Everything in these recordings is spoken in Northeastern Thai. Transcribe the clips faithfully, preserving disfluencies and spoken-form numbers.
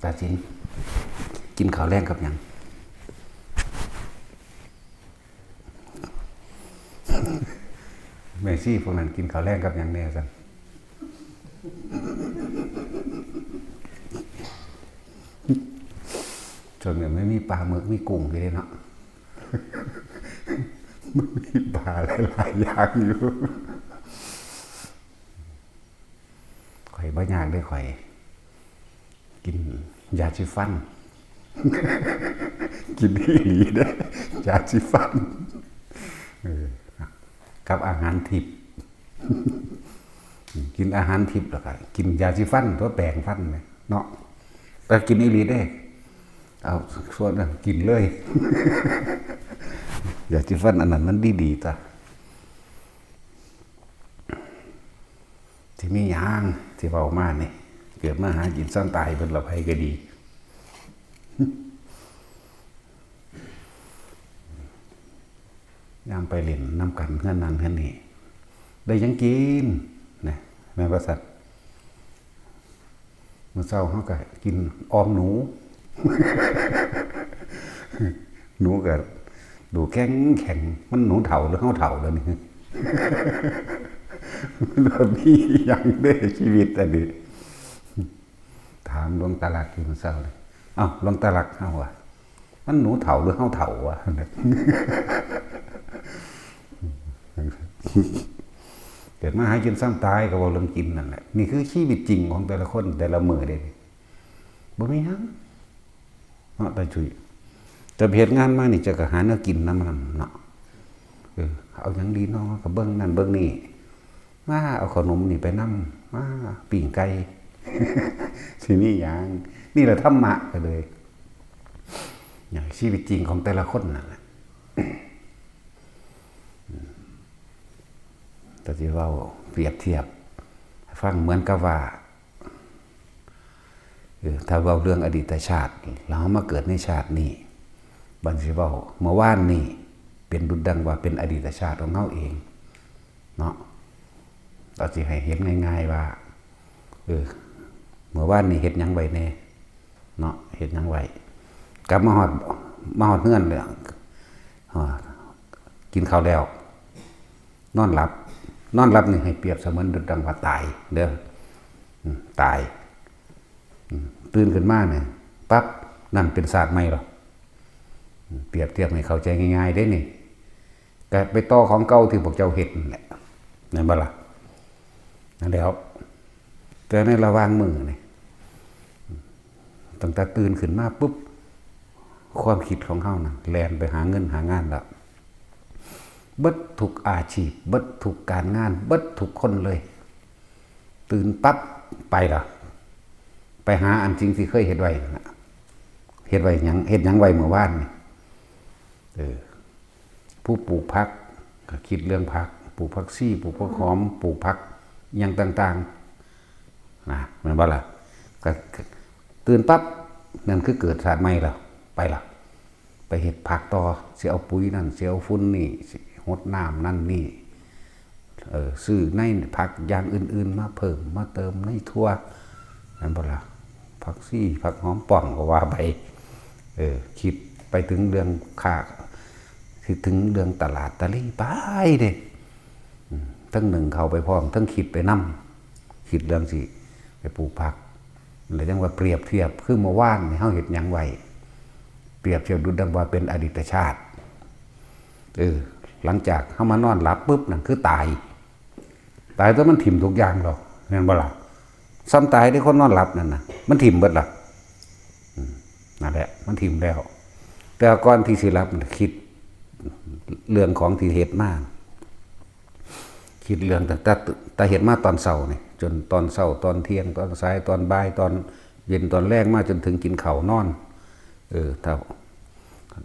ตาสิน กินข้าวแลงกับหยัง? แม่ชีพวกนั้นกินข้าวแลงกับหยังแน่ซั่น? ช่วงนี้มันมีปลาหมึก มีกุ้งอยู่เด้เนาะ มันมีปลาหลายๆอย่างอยู่ ข่อยบ่ยากเด้ ข่อยกินยาสีฟัน กินอีหลีเด้ ยาสีฟัน เออ กับอาหารทิพย์ กินอาหารทิพย์แล้วก็กินยาสีฟัน ตัวแปรงฟันเนี่ยเนาะ แต่กินอีหลีเด้ เอาส่วนนั้นกินเลย ยาสีฟันอันนั้นมันดีๆ จ้ะ ที่มีหยังที่เว้ามานี่ เกิดมาหากินซ่อนตายเพิ่นละไผก็ดี ยามไปเล่นนำกันเฮือนนั่นเฮือนนี่ ได้หยังกิน นะ แม่นบ่ซั่น? มื้อเช้าเฮาก็กินออมหนู หนูก็ดูแข็งแข็ง มันหนูเฒ่าหรือเฮาเฒ่าแล้วนี่ มันมีหยังเด้ชีวิตอันนี้ ถามหลวงตาหลักอยู่มื้อเช้านี่ เอ้า หลวงตาหลัก เฮาว่า มันหนูเฒ่าหรือเฮาเฒ่าวะ เกิดมาหากินซ่อนตายก็เว้าเรื่องกินนั่นแหละ นี่คือชีวิตจริงของแต่ละคนแต่ละมื้อเด้ บ่มีหยังเนาะ ตาจุ้ย แต่ไปเฮ็ดงานมานี่ เจ้าก็หาแนวกินนำมันเนาะ เออ เอาหยังดีน้อ ก็เบิ่งนั่นเบิ่งนี่ มาเอาขนมนี่ไปนำ มาปิ้งไก่ สิมีหยัง นี่แหละธรรมะก็เลย อย่างชีวิตจริงของแต่ละคนนั่นแหละ แต่ที่เว้าเปรียบเทียบให้ฟังเหมือนกับว่า เออ ถ้าเว้าเรื่องอดีตชาติ แล้วเรามาเกิดในชาตินี้ บัดสิเว้าเมื่อวานนี้ เป็นดุจดังว่าเป็นอดีตชาติของเราเอง เนาะ เราสิให้เห็นง่ายๆว่า เออ เมื่อวานนี้เฮ็ดหยังไว้แน่ เนาะ เฮ็ดหยังไว้ กลับมาฮอด มาฮอดเฮือนแล้ว อ่า กินข้าวแล้ว นอนหลับ นอนหลับนี่ให้เปรียบเสมือนดังว่าตายเด้อ อืม ตาย อืม ตื่นขึ้นมาเนี่ย ปั๊บ นั่นเป็นชาติใหม่หรอ อืม เปรียบเทียบให้เข้าใจง่ายๆ เด้นี่ ก็ไปต่อของเก่าที่พวกเจ้าเฮ็ดนั่นแหละ แม่นบ่ล่ะ? นั่นแหล้ว แต่ในระหว่างมื้อนี่ ตั้งแต่ตื่นขึ้นมาปุ๊บ ความคิดของเฮานะแล่นไปหาเงินหางานแล้ว เบิดทุกอาชีพ เบิดทุกการงาน เบิดทุกคนเลย ตื่นปั๊บไปละ ไปหาอันสิ่งที่เคยเฮ็ดไว้นั่นน่ะ เฮ็ดไว้หยัง เฮ็ดหยังไว้เมื่อวานนี่ เออ ผู้ปลูกผักก็คิดเรื่องผัก ปลูกผักชี ปลูกผักหอม ปลูกผักหยังต่างๆ นะ แม่นบ่ล่ะ? ก็ ก็ตื่นปั๊บ นั่นคือเกิดชาติใหม่แล้ว ไปละ ไปเฮ็ดผักต่อ สิเอาปุ๋ยนั่น สิเอาฝุ่นนี่ สิหดน้ำนั่นนี่ เออ ซื้อในผักอย่างอื่นๆ มาเพิ่ม มาเติมในถั่ว แม่นบ่ล่ะ? ผักชี ผักหอมป้อมก็ว่าไป เออ คิดไปถึงเรื่องค้า คิดถึงเรื่องตลาดตะลีไปเด้ อืม ทั้งนึ่งข้าวไปพร้อม ทั้งคิดไปนำ คิดเรื่องสิไปปลูกผัก แล้วจั่งว่าเปรียบเทียบ คือเมื่อวานนี่เฮาเฮ็ดหยังไว้ เปรียบเทียบดุจดังว่าเป็นอดีตชาติ เออ หลังจากเฮามานอนหลับปุ๊บ นั่นคือตาย ตายตัวมันถิ่มทุกอย่างหรอก แม่นบ่ล่ะ? ซ้ำตายที่คนนอนหลับนั่นน่ะ มันถิ่มเบิดล่ะ อืม นั่นแหละ มันถิ่มแล้ว แต่ก่อนที่สิหลับมันคิดเรื่องของที่เฮ็ดมา คิดเรื่องตั้งแต่ แต่เฮ็ดมาตอนเช้านี่ จนตอนเช้า ตอนเที่ยง ตอนสาย ตอนบ่าย ตอนเย็น ตอนแลง มาจนถึงกินข้าวนอน เออ ถ้า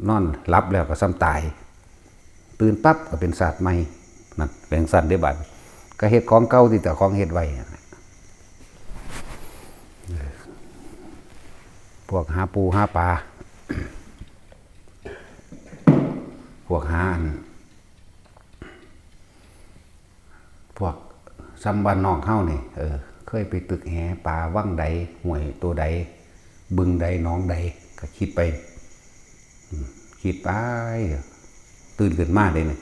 นอนหลับแล้วก็ซ้ำตาย ตื่นปั๊บก็เป็นชาติใหม่ นั่น เป็นจั่งซั้นเด้บัด ก็เฮ็ดของเก่าที่เจ้าของเฮ็ดไว้นั่นแหละ เออ พวกหาปูหาปลา พวกหาอัน พวกซำบ้านนอกเฮานี่ เออ เคยไปตึกแหปลาวังใด ห้วยโตใด บึงใดหนองใด ก็คิดไป อืม คิดไป ตื่นขึ้นมาเด้นี่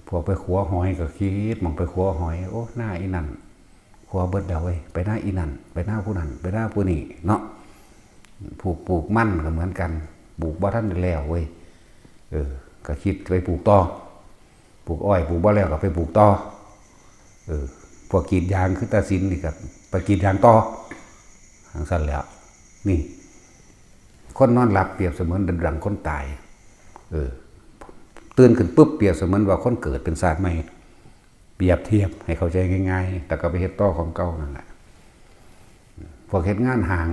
พวกไปขัวหอยก็คิด หม่องไปขัวหอย โอ้ นาอีนั่น ขัวเบิดแล้วเว้ย ไปนาอีนั่น ไปนาผู้นั่น ไปนาผู้นี่เนาะ ผูก ปลูกมันก็เหมือนกัน ปลูกบ่ทันได้แล้วเว้ย เออ ก็คิดไปปลูกต่อ ปลูกอ้อย ปลูกบ่แล้วก็ไปปลูกต่อ เออ พวกกรีดยางคือตาสินนี่ก็ไปกรีดยางต่อ จั่งซั้นแหล้ว นี่ คนนอนหลับเปรียบเสมือนดังคนตาย เออ ตื่นขึ้นปุ๊บเปรียบเสมือนว่าคนเกิดเป็นชาติใหม่ เปรียบเทียบให้เข้าใจง่ายๆ แต่ก็ไปเฮ็ดต่อของเก่านั่นแหละ พวกเฮ็ดงานห้าง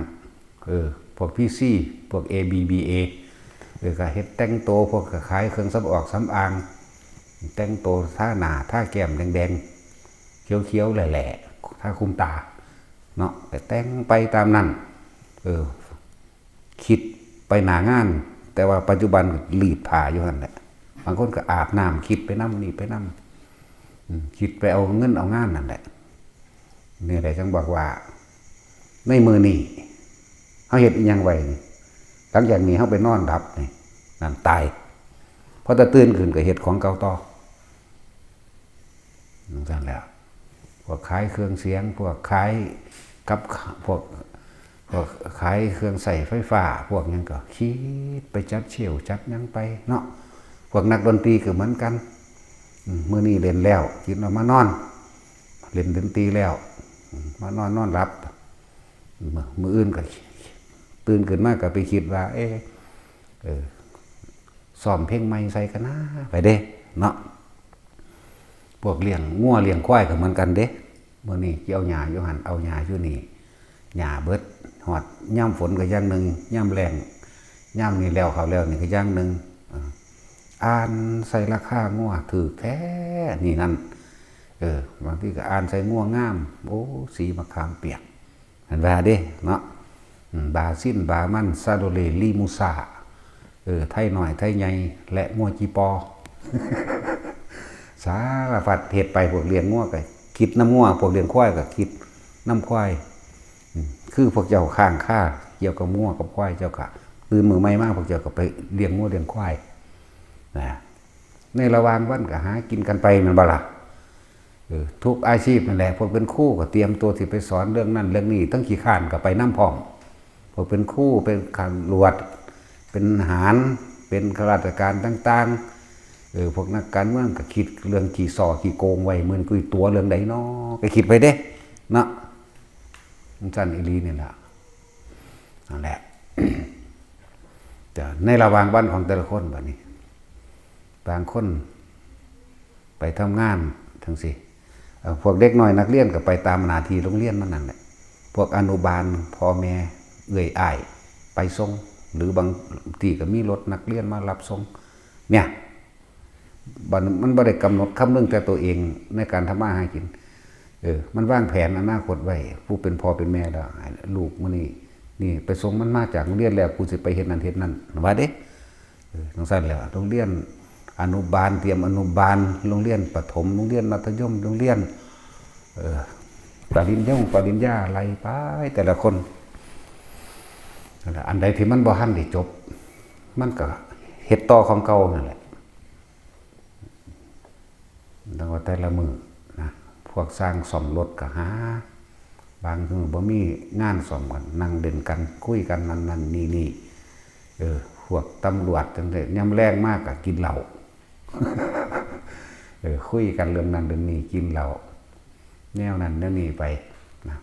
เออ พวกพีซี พวกเอบีบีเอ เออ ก็เฮ็ดแต่งโต พวกก็ขายเครื่องสำออกสำอาง แต่งโตทาหน้าทาแก้มแดงๆ เขียวๆ แหล่ๆ ทาคลุมตา เนาะ ก็แต่งไปตามนั้น เออ คิดไปหน้างาน แต่ว่าปัจจุบันก็รีดผ้าอยู่หั่นแหละ บางคนก็อาบน้ำ คิดไปนำนี่ไปนำ อืม คิดไปเอาเงินเอางานนั่นแหละ นี่แหละจั่งบอกว่า ในมื้อนี้ เฮาเฮ็ดอิหยังไว้นี่ หลังจากนี้เฮาไปนอนหลับนี่ นั่นตาย พอแต่ตื่นขึ้นก็เฮ็ดของเก่าต่อ จั่งซั้นแหละ พวกขายเครื่องเสียง พวกขายกับ พวก พวกขายเครื่องใช้ไฟฟ้า พวกหยังก็คิดไปจัดเชลฟ์จัดหยังไปเนาะ พวกนักดนตรีก็เหมือนกัน อืม มื้อนี้เล่นแล้ว คิดว่ามานอน เล่นดนตรีแล้ว อืม มานอน นอนหลับ มื้อ มื้ออื่นก็ตื่นขึ้นมาก็ไปคิดว่า เอ๊ะ เออ ซ้อมเพลงใหม่ใส่กันนะ ไปเด้ เนาะ พวกเลี้ยงงัวเลี้ยงควายก็เหมือนกันเด้ มื้อนี้สิเอาหญ้าอยู่หั่น เอาหญ้าอยู่นี่ หญ้าเบิด ฮอดยามฝนก็อย่างหนึ่ง ยามแล้ง ยามนี้แล้วเข้าแล้วนี่ก็อย่างหนึ่ง อ่า อ่านใส่ราคางัวถูกแท้ นี่นั่น เออ บางทีก็อ่านใส่งัวงาม โอ้ สีมะขามเปียก หั้นว่าเด้ เนาะ อืม บาซิน บามัน ซาโดเล ลีมูซา เออ ไทน้อย ไทใหญ่ และงัวจีปอ สารพัดเฮ็ดไป พวกเลี้ยงงัวก็คิดนำงัว พวกเลี้ยงควายก็คิดนำควาย อืม คือพวกเจ้าค้างคาเกี่ยวกับงัวกับควาย เจ้าก็ตื่นมื้อใหม่มา พวกเจ้าก็ไปเลี้ยงงัวเลี้ยงควาย นะ ในระหว่างวันก็หากินกันไปแม่นบ่ล่ะ เออ ทุกอาชีพนั่นแหละ พวกเป็นครูก็เตรียมตัวสิไปสอนเรื่องนั้นเรื่องนี้ ทั้งขี้คร้านก็ไปนำพร้อม พวกเป็นครู เป็นตำรวจ เป็นทหาร เป็นข้าราชการต่างๆ เออ พวกนักการเมืองก็คิดเรื่องขี้ส่อขี้โกงไว้ มื้อนี้กูสิตั๋วเรื่องใดน้อ ก็คิดไปเด้ เนาะ จั่งซั้นอีหลีนี่ล่ะ นั่นแหละ แต่ในระหว่างวันของแต่ละคนบัดนี้ บางคนไปทำงานจั่งซี้ เอ่อ พวกเด็กน้อยนักเรียนก็ไปตามหน้าที่โรงเรียนมันนั่นแหละ พวกอนุบาล พ่อแม่ เอื้อยอ้าย ไปส่ง หรือบางที่ก็มีรถนักเรียนมารับส่ง เนี่ย บัดมันบ่ได้กำหนดคำนึงแต่ตัวเองในการทำมาหากิน เออ มันวางแผนอนาคตไว้ ผู้เป็นพ่อเป็นแม่แล้ว ให้ลูกมื้อนี้ นี่ไปส่งมันมาจากโรงเรียนแล้ว กูสิไปเฮ็ดนั่นเฮ็ดนั่น ว่าเด้ เออ จั่งซั้นแหละ โรงเรียนอนุบาล เตรียมอนุบาล โรงเรียนประถม โรงเรียนมัธยม โรงเรียน เออ ปริญญงปริญญา ไล่ไปแต่ละคน นั่นแหละ อันใดที่มันบ่ทันได้จบ มันก็เฮ็ดต่อของเก่านั่นแหละ ตั้งว่าแต่ละมื้อนะ พวกช่างซ่อมรถก็หา บางมื้อบ่มีงานซ่อมก็นั่งเล่นกัน คุยกันนั่นนั่นนี่นี่ เออ พวกตำรวจจั่งซี้ ยามแลงมาก็กินเหล้า เออ คุยกันเรื่องนั้นเรื่องนี้ กินเหล้า แนวนั้นแนวนี้ไปนะ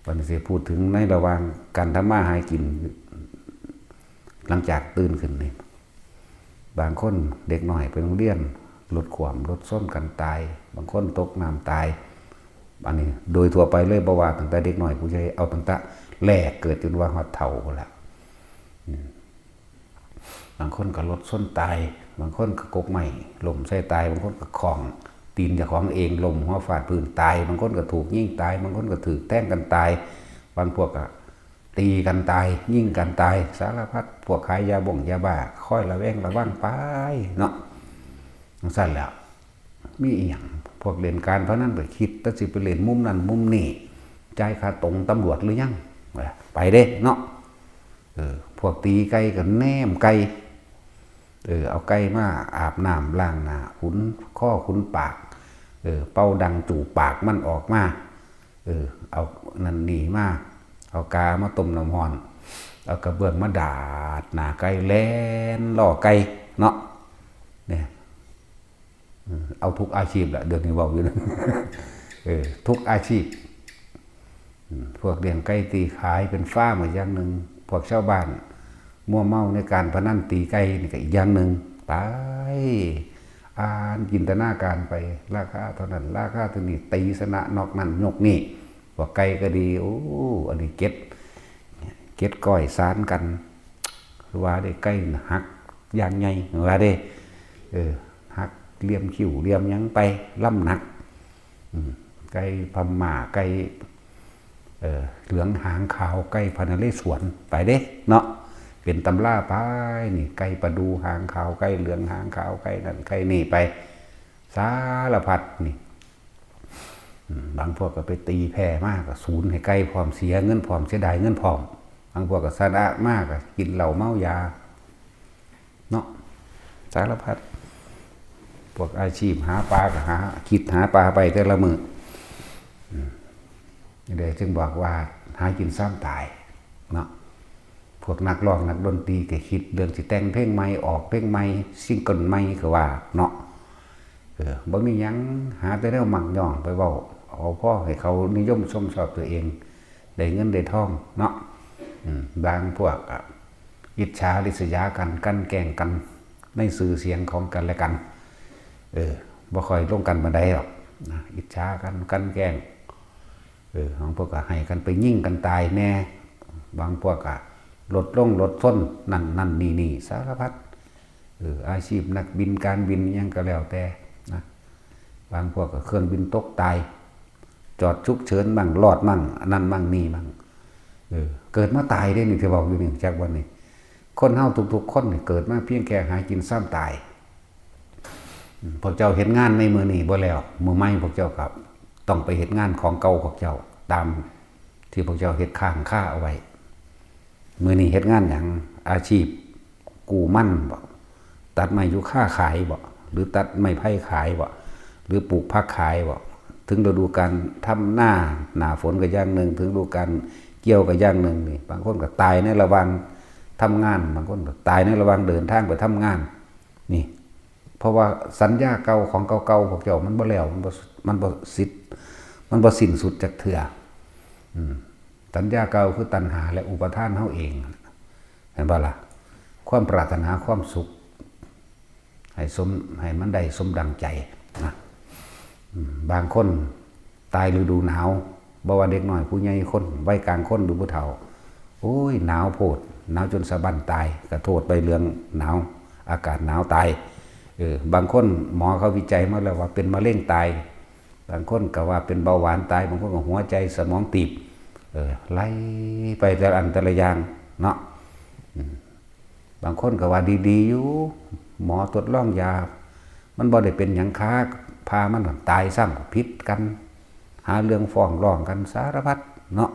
บัดนี้สิพูดถึงในระหว่างการทำมาหากิน หลังจากตื่นขึ้นนี่ บางคนเด็กน้อยไปโรงเรียน รถขวม รถชนกันตาย บางคนตกน้ำตาย อันนี้โดยทั่วไปเลย บ่ว่าตั้งแต่เด็กน้อยผู้ใหญ่ เอาตั้งแต่แรกเกิดจนว่าฮอดเฒ่าพู้นล่ะ อืม บางคนก็รถชนตาย บางคนก็กกไม้ล้มใส่ตาย บางคนก็ข้องตีนเจ้าของเอง ล้มหัวฟาดพื้นตาย บางคนก็ถูกยิงตาย บางคนก็ถูกแทงกันตาย บางพวกก็ตีกันตาย ยิงกันตาย สารพัด พวกขายยาบ้งยาบ้า คอยระแวงระวังไป เนาะ จั่งซั้นแหละ มีอีหยัง พวกเล่นการพนันก็คิดแต่สิไปเล่นมุมนั้นมุมนี้ จ่ายค่าตรงตำรวจหรือยัง ว่า ไปเด้เนาะ เออ พวกตีไก่ก็แนมไก่ เออ เอาไก่มาอาบน้ำล้างหน้า ขุนคอขุนปาก เออ เป่าดังจูบปากมันออกมา เออ เอานั่นนี่มา เอากามาต้มน้ำร้อน เอากระเบื้องมาดาดหน้าไก่ แล่นล่อไก่เนาะ เนี่ย เออ เอาทุกอาชีพละ เดี๋ยวนี้เว้าอยู่นะ เออ ทุกอาชีพ อืม พวกเลี้ยงไก่ตีขายเป็นฟาร์มก็อย่างหนึ่ง พวกชาวบ้านมัวเมาในการพนันตีไก่นี่ก็อีกอย่างหนึ่ง ไป อ่านจินตนาการไป ราคาเท่านั้น ราคาเท่านี้ ตีชนะนอกนั้นยกนี่ พวกไก่ก็ดี โอ้ อันนี้เก็ด เก็ดก้อยสานกัน ว่าได้ไก่หักอย่างใหญ่ ว่าได้ เออ หักเหลี่ยมคิ้วเหลี่ยมหยังไป ลำหนัก อืม ไก่พม่า ไก่ เออ เหลืองหางขาว ไก่พระนเรศวร ไปเด้เนาะ เป็นตำราไป นี่ ไก่ประดู่หางขาว ไก่เหลืองหางขาว ไก่นั่น ไก่นี่ไป สารพัดนี่ อืม บางพวกก็ไปตีแพ้มาก็สูญให้ไก่พร้อม เสียเงินพร้อม เสียดายเงินพร้อม บางพวกก็ชนะมาก็กินเหล้าเมายา เนาะ สารพัด พวกอาชีพหาปลาก็หา คิดหาปลาไปแต่ละมื้อ อืม นี่เลยจึงบอกว่าหากินซ้ำตายเนาะ พวกนักร้องนักดนตรีก็คิดเรื่องสิแต่งเพลงใหม่ ออกเพลงใหม่ ซิงเกิลใหม่ก็ว่าเนาะ เออ บ่มีหยัง หาแต่แนวมักย่องไปเว้า เอาพอให้เขานิยมชมชอบตัวเอง ได้เงินได้ทองเนาะ อืม บางพวกอะอิจฉาริษยากัน กลั่นแกล้งกัน ในชื่อเสียงของกันและกัน เออ บ่ค่อยลงกันปานใดหรอกนะ อิจฉากัน กลั่นแกล้ง เออ บางพวกก็ให้กันไปยิงกันตายแน่ บางพวกก็รถลงรถชน นั่นนั่นนี่นี่ สารพัด เออ อาชีพนักบิน การบินอิหยังก็แล้วแต่นะ บางพวกก็เครื่องบินตกตาย จอดฉุกเฉินมั่ง รอดมั่ง อันนั้นมั่งนี่มั่ง เออ เกิดมาตายเด้นี่ ที่เว้าอยู่นี่ จักวันนี้ คนเฮาทุกๆคนนี่เกิดมาเพียงแค่หากินซ้ำตาย อืม พวกเจ้าเฮ็ดงานในมื้อนี้บ่แล้ว มื้อใหม่พวกเจ้าก็ต้องไปเฮ็ดงานของเก่าพวกเจ้า ตามที่พวกเจ้าเฮ็ดค้างคาเอาไว้ มื้อนี้เฮ็ดงานหยัง อาชีพกู้มันบ่ ตัดไม้ยูคาขายบ่ หรือตัดไม้ไผ่ขายบ่ หรือปลูกผักขายบ่ ถึงฤดูกาลทำนา หน้าฝนก็อย่างหนึ่ง ถึงฤดูกาลเกี่ยวก็อย่างหนึ่งนี่ บางคนก็ตายในระหว่างทำงาน บางคนก็ตายในระหว่างเดินทางไปทำงาน นี่ เพราะว่าสัญญาเก่าของเก่าๆพวกเจ้ามันบ่แล้ว มันบ่ มันบ่สิ้น มันบ่สิ้นสุดจักเทื่อ อืม สัญญาเก่าคือตัณหาและอุปาทานเฮาเอง เห็นบ่ล่ะ ความปรารถนาความสุข ให้สม ให้มันได้สมดังใจนะ อืม บางคนตายฤดูหนาว บ่ว่าเด็กน้อยผู้ใหญ่คน วัยกลางคนหรือผู้เฒ่า โอ้ย หนาวโพด หนาวจนสะบั้นตาย ก็โทษไปเรื่องหนาว อากาศหนาวตาย เออ บางคนหมอเขาวิจัยมาแล้วว่าเป็นมะเร็งตาย บางคนก็ว่าเป็นเบาหวานตาย บางคนก็หัวใจสมองตีบ เออ ไล่ไปแต่ละอันแต่ละอย่างเนาะ อืม บางคนก็ว่าดีๆอยู่ หมอทดลองยา มันบ่ได้เป็นหยัง คาพามันตายซ้ำ ผิดกัน หาเรื่องฟ้องร้องกันสารพัดเนาะ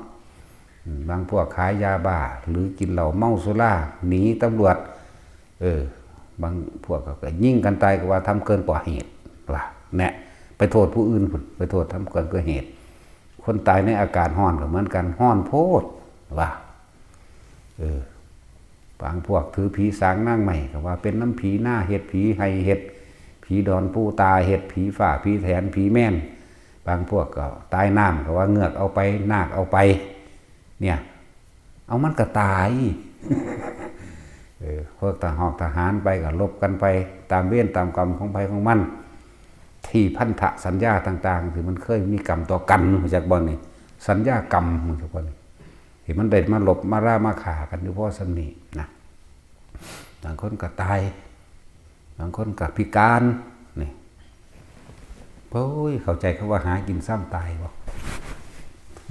อืม บางพวกขายยาบ้า หรือกินเหล้าเมาสุรา หนีตำรวจ เออ บางพวกก็ยิงกันตายก็ว่าทำเกินกว่าเหตุ ว่า แน่ ไปโทษผู้อื่นพุ้น ไปโทษทำเกินกว่าเหตุ คนตายในอากาศร้อนก็เหมือนกัน ร้อนโพด ว่า เออ บางพวกถือผีสางนางไม้ก็ว่าเป็นน้ำผีหน้าเฮ็ด ผีไฮ่เฮ็ด ผีดอนปูตาเฮ็ด ผีฟ้า ผีแถน ผีแมน บางพวกก็ตายน้ำก็ว่าเงือกเอาไป นาคเอาไป เนี่ย เอามันก็ตาย เออ พวกทหาร ทหารไปก็รบกันไปตามเวรตามกรรมของไผของมัน ที่พันธสัญญาต่างๆ ที่มันเคยมีกรรมต่อกัน รู้จักบ่นี่ สัญญากรรม รู้จักบ่นี่ ที่มันได้มาลบมารามาฆ่ากันอยู่พอส่ำนี้นะ บางคนก็ตาย บางคนก็พิการ นี่ โอ้ย เข้าใจคำว่าหากินซ้ำตายบ่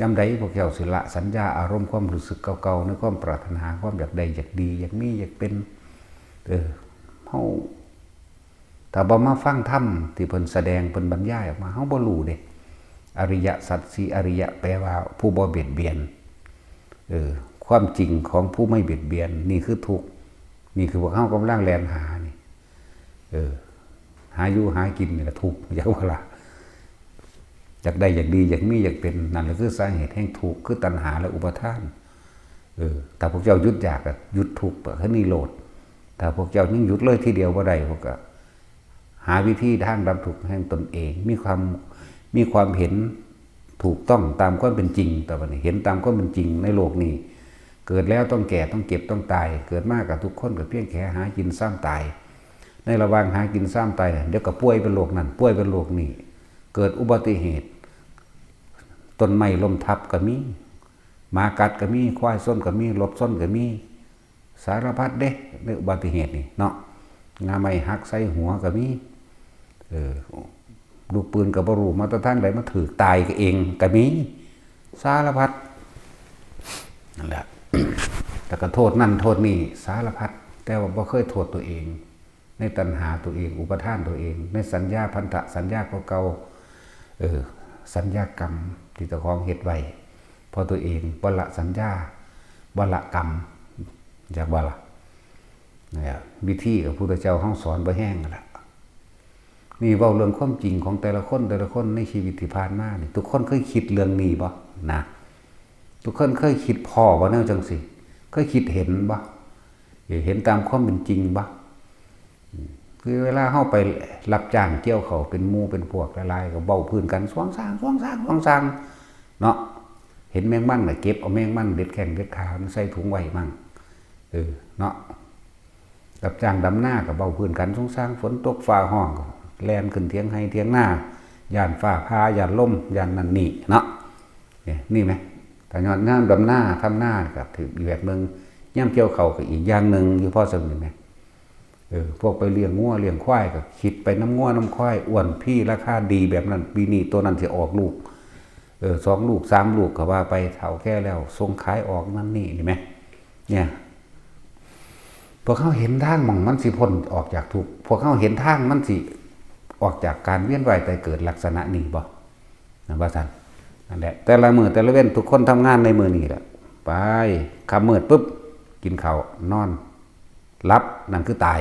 ยามใดพวกเจ้าสิละสัญญาอารมณ์ความรู้สึกเก่าๆ ในความปรารถนา ความอยากได้ อยากดี อยากมี อยากเป็น เออ เฮา ถ้าบ่มาฟังธรรมที่เพิ่นแสดง เพิ่นบรรยายออกมา เฮาบ่รู้เด้ อริยสัจสี่อริยะ แปลว่าผู้บ่เบียดเบียน เออ ความจริงของผู้ไม่เบียดเบียน นี่คือทุกข์ นี่คือพวกเฮากำลังแล่นหานี่ เออ หาอยู่หากินนี่แหละทุกข์ อยากว่าล่ะ อยากได้อยากดีอยากมีอยากเป็น นั่นแหละคือสาเหตุแห่งทุกข์ คือตัณหาและอุปาทาน เออ ถ้าพวกเจ้าหยุดอยากก็หยุดทุกข์ ก็คือนิโรธ ถ้าพวกเจ้ายังหยุดเลยทีเดียวบ่ได้ พวกก็หาวิธีทางดับทุกข์แห่งตนเอง มีความ มีความเห็นถูกต้องตามความเป็นจริง ต่อไปนี้เห็นตามความเป็นจริงในโลกนี้ เกิดแล้วต้องแก่ต้องเจ็บต้องตาย เกิดมากับทุกคนก็เพียงแค่หากินซ้ำตาย ในระหว่างหากินซ้ำตาย เดี๋ยวก็ป่วยเป็นโรคนั่น ป่วยเป็นโรคนี้ เกิดอุบัติเหตุ ต้นไม้ล้มทับก็มี หมากัดก็มี ควายชนก็มี รถชนก็มี สารพัดเด้ ในอุบัติเหตุนี่เนาะ งาไม้หักใส่หัวก็มี เออ ลูกปืนก็บ่รู้มาแต่ทางใด มาถืกตายก็เองก็มี สารพัด นั่นแหละ แต่ก็โทษนั่นโทษนี่สารพัด แต่ว่าบ่เคยโทษตัวเอง ในตัณหาตัวเอง อุปาทานตัวเอง ในสัญญาพันธะสัญญาเก่าๆ เออ สัญญากรรมที่เจ้าของเฮ็ดไว้ เพราะตัวเองบ่ละสัญญา บ่ละกรรม อยากว่าล่ะ เนี่ย วิธีกับพุทธเจ้าเฮาสอนบ่แห้งนั่นล่ะ นี่เว้าเรื่องความจริงของแต่ละคน แต่ละคนในชีวิตที่ผ่านมานี่ ทุกคนเคยคิดเรื่องนี้บ่นะ ทุกคนเคยคิดพ้อบ่แนวจังซี่ เคยคิดเห็นบ่ เห็นตามความเป็นจริงบ่ อืม คือเวลาเฮาไปรับจ้างเกี่ยวข้าวเป็นหมู่เป็นพวกหลายๆ ก็เว้าพื้นกันสวงซาง สวงซาง สวงซาง เนาะ เห็นแมงมันก็เก็บเอาแมงมันเด็ดแข้งเด็ดขามันใส่ถุงไว้มั่ง เออ เนาะ รับจ้างดำนาก็เว้าพื้นกันสวงซาง ฝนตกฟ้าฮ้องก็แล่นขึ้นเถียงไฮ่เถียงนา ย้านฟ้าผ่า ย้านลม ย้านนั่นนี่เนาะ เนี่ย นี่ไหม ถ้าย้อนยามดำนา ทำนาก็ถืออีกแบบหนึ่ง ยามเกี่ยวข้าวก็อีกอย่างหนึ่ง อยู่พอสำนึกไหม เออ พวกไปเลี้ยงงัวเลี้ยงควายก็คิดไปนำงัวนำควาย อ้วนพีราคาดีแบบนั้น ปีนี้ตัวนั้นสิออกลูก เออ สองลูก สามลูกก็ว่าไป เฒ่าแก่แล้วส่งขายออกนั่นนี่ นี่ไหม เนี่ย พวกเฮาเห็นทางหม่องมันสิพ้นออกจากทุกข์ พวกเฮาเห็นทางมันสิออกจากการเวียนว่ายตายเกิดลักษณะนี้บ่ นั่นว่าซั่น นั่นแหละ แต่ละมื้อแต่ละเว็นทุกคนทำงานในมื้อนี้แหละ ไป ค่ำมืดปุ๊บ กินข้าว นอน หลับ นั่นคือตาย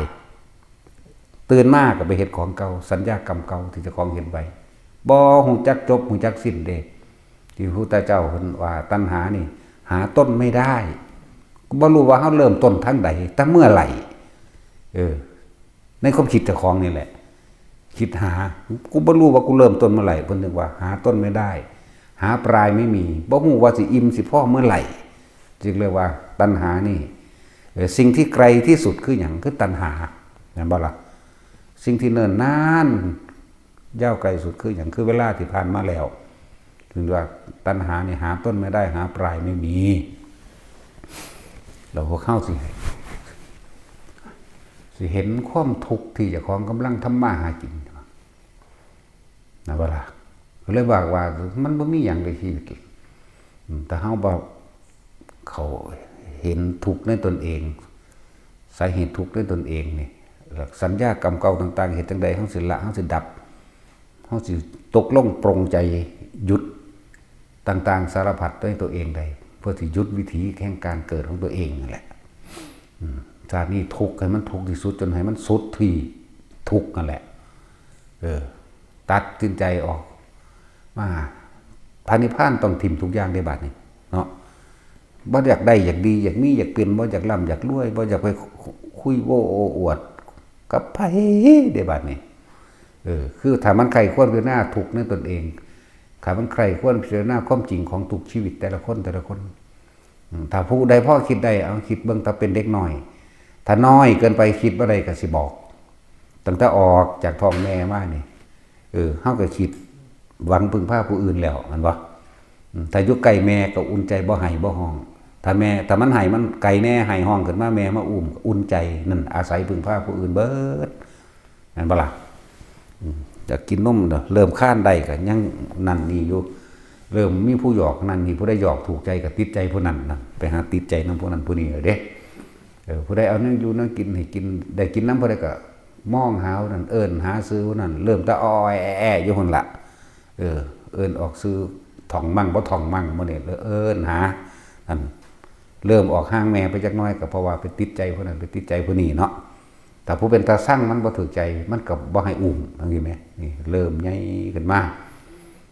ตื่นมาก็ไปเฮ็ดของเก่า สัญญากรรมเก่าที่เจ้าของเฮ็ดไว้ บ่ฮู้จักจบ ฮู้จักสิ้นเด้ ที่พระพุทธเจ้าเพิ่นว่าตัณหานี่ หาต้นไม่ได้ บ่รู้ว่าเฮาเริ่มต้นทางใด แต่เมื่อไหร่ เออ ในความคิดเจ้าของนี่แหละ คิดหา กูบ่รู้ว่ากูเริ่มต้นเมื่อไหร่ เพิ่นถึงว่าหาต้นไม่ได้ หาปลายไม่มี บ่ฮู้ว่าสิอิ่มสิพอเมื่อไหร่ จึงเรียกว่าตัณหานี่ เอ่อ สิ่งที่ไกลที่สุดคือหยัง คือตัณหา แม่นบ่ล่ะ สิ่งที่เนิ่นนาน ยาวไกลสุดคือหยัง คือเวลาที่ผ่านมาแล้ว ถึงว่าตัณหานี่หาต้นไม่ได้ หาปลายไม่มี แล้วพวกเฮาสิ สิเห็นความทุกข์ที่เจ้าของกำลังทำมาหากิน นะว่าล่ะ ก็เลยบอกว่ามันบ่มีหยังในชีวิต อืม แต่เฮาบ่เข้าเห็นทุกข์ในตนเอง สาเหตุทุกข์ในตนเองนี่ แล้วสัญญากรรมเก่าต่างๆ เฮ็ดจั่งใดเฮาสิละ เฮาสิดับ เฮาสิตกลงปรงใจหยุดต่างๆ สารพัดด้วยตัวเองได้ เพื่อสิหยุดวิถีแห่งการเกิดของตัวเองนั่นแหละ อืม ชาตินี้ทุกข์ให้มันทุกข์ที่สุด จนให้มันสุดที่ทุกข์นั่นแหละ เออ ตัดสินใจออกมา พระนิพพานต้องถิ่มทุกอย่างได้บัดนี้ เนาะ บ่อยากได้อยากดีอยากมีอยากเป็น บ่อยากร่ำอยากรวย บ่อยากไปคุยโอ้โอ้อวดกับไผได้บัดนี้ เออ คือถ้ามันใคร่ควรพิจารณาทุกข์ในตนเอง ถ้ามันใคร่ควรพิจารณาความจริงของทุกชีวิตแต่ละคนแต่ละคน อืม ถ้าผู้ใดพอคิดได้ เอาคิดเบิ่ง ถ้าเป็นเด็กน้อย ถ้าน้อยเกินไปคิดบ่ได้ก็สิบอก ตั้งแต่ออกจากท้องแม่มานี่ เออ เฮาก็คิดหวังพึ่งพาผู้อื่นแล้ว แม่นบ่ อืม ถ้าอยู่ใกล้แม่ก็อุ่นใจ บ่ไห้บ่ฮ้อง ถ้าแม่ ถ้ามันไห้ มันไกลแน่ ไห้ฮ้องขึ้นมา แม่มาอุ้มก็อุ่นใจ นั่นอาศัยพึ่งพาผู้อื่นเบิด แม่นบ่ล่ะ อืม อยากกินนมเด้อ เริ่มคลานได้ก็ยังนั่นนี่อยู่ เริ่มมีผู้หยอกนั่นนี่ ผู้ใดหยอกถูกใจก็ติดใจผู้นั้นนั่น ไปหาติดใจนำผู้นั้นผู้นี้เลยเด้ เออ ผู้ใดเอาแนวอยู่แนวกินให้กิน ได้กินนำผู้ใดก็มองหาผู้นั้น เอิ้นหาชื่อผู้นั้น เริ่มแต่อ้อแอแออยู่หั่นล่ะ เออ เอิ้นออกชื่อ ท่องมั่งบ่ท่องมั่ง มื้อนี้เอิ้นหา อัน เริ่มออกห่างแม่ไปจักหน่อย ก็เพราะว่าไปติดใจผู้นั้น ไปติดใจผู้นี้เนาะ ถ้าผู้เป็นตาซังมันบ่ถืกใจ มันก็บ่ให้อุ้มจังซี่แหม นี่เริ่มใหญ่ขึ้นมา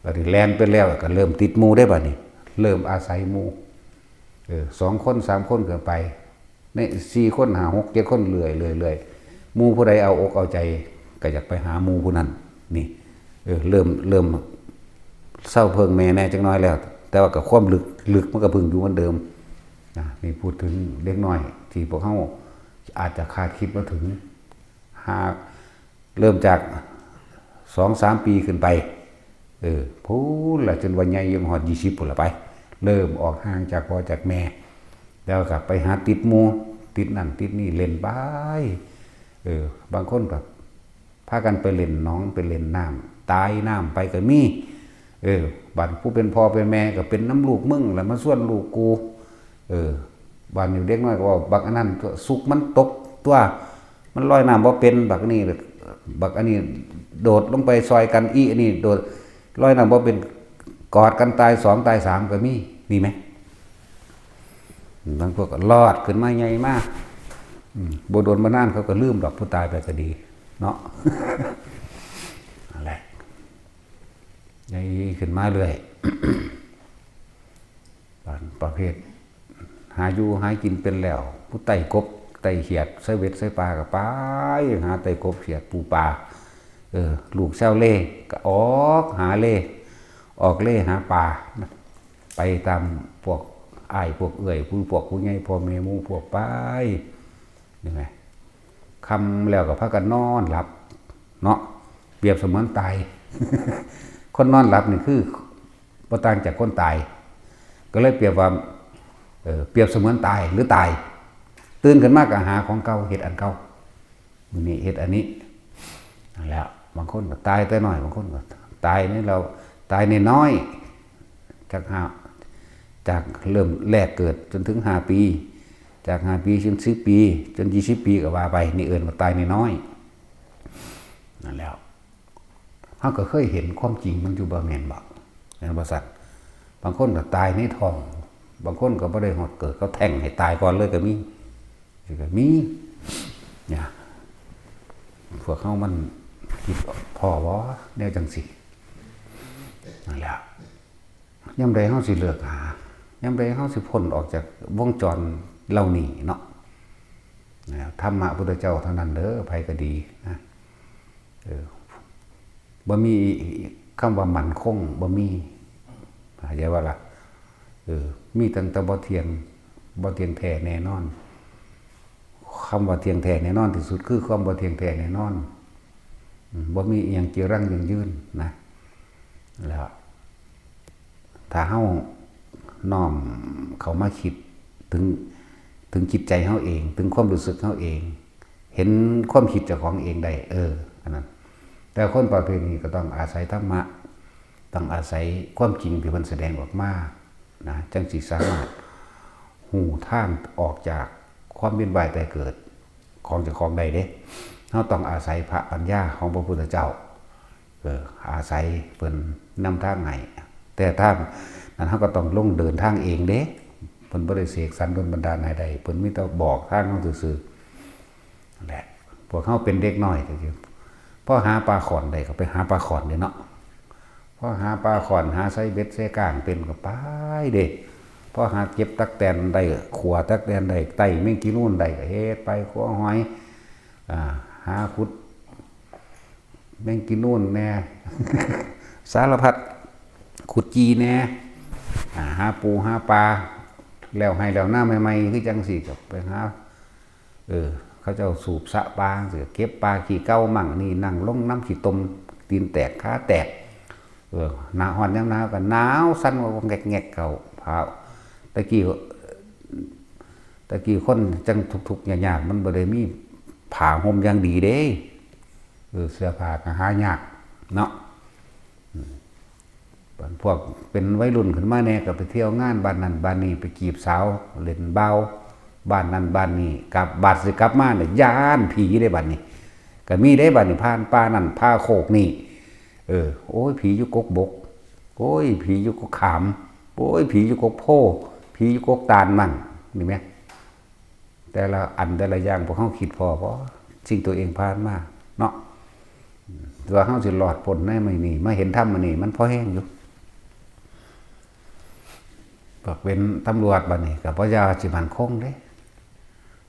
บัดนี้แล่นไปแล้วก็เริ่มติดหมู่เด้บัดนี้ เริ่มอาศัยหมู่ เออ สองคนสามคนก็ไป ในสี่คนห้าหกเจ็ดคน เรื่อยๆๆ หมู่ผู้ใดเอาอกเอาใจ ก็อยากไปหาหมู่ผู้นั้น นี่ เออ เริ่ม เริ่มเซาเพิ่งแม่แหน่จักหน่อยแล้ว แต่ว่าก็ความลึก ลึกมันก็เพิ่งอยู่เหมือนเดิม นะ นี่พูดถึงเด็กน้อยที่พวกเฮาอาจจะคาดคิดบ่ถึง หากเริ่มจากสองสามปีขึ้นไป เออ พู้นล่ะ จนว่าใหญ่ยังฮอดยี่สิบพู้นล่ะไป เริ่มออกห่างจากพ่อจากแม่ แล้วก็ไปหาติดหมู่ ติดนั่นติดนี่ เล่นไป เออ บางคนก็พากันไปเล่นหนอง ไปเล่นน้ำ ตายน้ำไปก็มี เออ บัดผู้เป็นพ่อเป็นแม่ก็เป็นนำลูกมึงล่ะ มาชวนลูกกู เออ บัดนี้เด็กน้อยก็ว่า บักอันนั้นตัว สุกมันตกตัว มันลอยน้ำบ่เป็น บักอันนี้ บักอันนี้โดดลงไปซอยกัน อีอันนี้โดด ลอยน้ำบ่เป็น กอดกันตายสองตายสามก็มี มีไหม บางพวกก็รอดขึ้นมาใหญ่มาก อืม บ่โดนบ่นานเขาก็ลืมดอก ผู้ตายไปก็ดี เนาะ นั่นแหละ ใหญ่ขึ้นมาเรื่อย บางประเภท หาอยู่หากินเป็นแล้ว ผู้ไต่กบไต่เขียด ใส่เบ็ดใส่ปลาก็ไป หาไต่กบเขียดปูปลา เออ ลูกชาวเลก็ออกหาเล ออกเลหาปลา ไปตามพวกอ้ายพวกเอื้อย ผู้พวกผู้ใหญ่ พ่อแม่หมู่พวกไป นี่ไง ค่ำแล้วก็พากันนอนหลับ เนาะ เปรียบเสมือนตาย คนนอนหลับนี่คือบ่ต่างจากคนตาย ก็เลยเปรียบว่า เออ เปรียบเสมือนตายหรือตาย ตื่นขึ้นมาก็หาของเก่า เฮ็ดอันเก่า มื้อนี้เฮ็ดอันนี้ นั่นแหละ บางคนก็ตายแต่น้อย บางคนก็ตายนี่เรา ตายน้อยๆ จากห้า จากเริ่มแรกเกิดจนถึงห้าปี จากห้าปีจนสิบปี จนยี่สิบปีก็ว่าไป นี่เอิ้นว่าตายน้อยๆ นั่นแหล้ว เฮาก็เคยเห็นความจริงมันอยู่บ่แม่นบ่ แม่นบ่ซั่น บางคนก็ตายในท้อง บางคนก็บ่ได้ฮอดเกิด เขาแท้งให้ตายก่อนเลยก็มี ก็มี เนี่ย พวกเฮามันคิดพ้อบ่ แนวจังซี่ นั่นแหละ ยามใดเฮาสิเลิกหา ยามใดเฮาสิพ้นออกจากวงจรเหล่านี้เนาะ นะ ธรรมะพุทธเจ้าเท่านั้นเด้อ ไผก็ดีนะ เออ บ่มีคำว่ามั่นคง บ่มี เข้าใจบ่ล่ะ เออ มีตั้งแต่บ่เที่ยง บ่เที่ยงแท้แน่นอน คำว่าเที่ยงแท้แน่นอนที่สุดคือความบ่เที่ยงแท้แน่นอน อืม บ่มีอิหยังจีรังยั่งยืนนะ แล้ว ถ้าเฮาน้อมเข้ามาคิดถึง ถึงจิตใจเฮาเอง ถึงความรู้สึกเฮาเอง เห็นความคิดเจ้าของเองได้ เออ อันนั้น แต่คนประเภทนี้ก็ต้องอาศัยธรรมะ ต้องอาศัยความจริงที่เพิ่นแสดงออกมา นะ จั่งสิสามารถฮู้ทางออกจากความเวียนว่ายตายเกิดของเจ้าของได้เด้ เฮาต้องอาศัยพระปัญญาของพระพุทธเจ้า เออ อาศัยเพิ่นนำทางให้ แต่ทางนั้นเฮาก็ต้องลงเดินทางเองเด้ เพิ่นบ่ได้เสกสรรดลบันดาลให้ได้ เพิ่นมีแต่บอกทางเฮาซื่อๆ นั่นแหละ พวกเฮาเป็นเด็กน้อยก็คือ พอหาปลาข่อนได้ก็ไปหาปลาข่อนเด้เนาะ พอหาปลาข่อน หาใส่เบ็ดใส่ก้างเป็นก็ไปเด้ พอหาเก็บตั๊กแตนได้ ขั่วตั๊กแตนได้ ไต่แมงกีนูนได้ก็เฮ็ดไป ขั่วหอย อ่า หาขุดแมงกีนูนแหน่ สารพัด ขุดจีแหน่ อ่า หาปูหาปลา แล้วไฮ่แล้วนาใหม่ๆ คือจั่งซี้ก็ไปหา เออ เขาเจ้าสูบสระปลาจั่งซี้ เก็บปลาขี้เก่ามั่งนี่ นั่งลงนำขี้ตม ตีนแตกขาแตก เออ หน้าร้อนยามหนาวก็หนาวสั่นว่าแงกๆ เข้า ผ้า แต่กี้ แต่กี้คนจั่งทุกข์ๆ ยากๆ มันบ่ได้มีผ้าห่มอย่างดีเด้ เออ เสื้อผ้าก็หายากเนาะ อืม พวกเป็นวัยรุ่นขึ้นมาแหน่ก็ไปเที่ยวงานบ้านนั้นบ้านนี้ ไปจีบสาว เล่นบ่าวบ้านนั้นบ้านนี้ กลับ บัดสิกลับมาเนี่ยย้านผีเด้บัดนี้ ก็มีเด้บัดนี้ ผ่านป่านั่นผ่าโคกนี่ เออ โอ้ย ผีอยู่กกบก โอ้ย ผีอยู่กกขาม โอ้ย ผีอยู่กกโพธิ์ ผีอยู่กกตาลมั่ง นี่แหม แต่ละอันแต่ละอย่างพวกเฮาคิดพ้อบ่ สิ่งตัวเองผ่านมาเนาะ ว่าเฮาสิรอดพ้นในมื้อนี้ มาเห็นธรรมมื้อนี้ มันพอแฮงอยู่ พวกเป็นตำรวจบัดนี้ก็บ่อยากสิมั่นคงเด้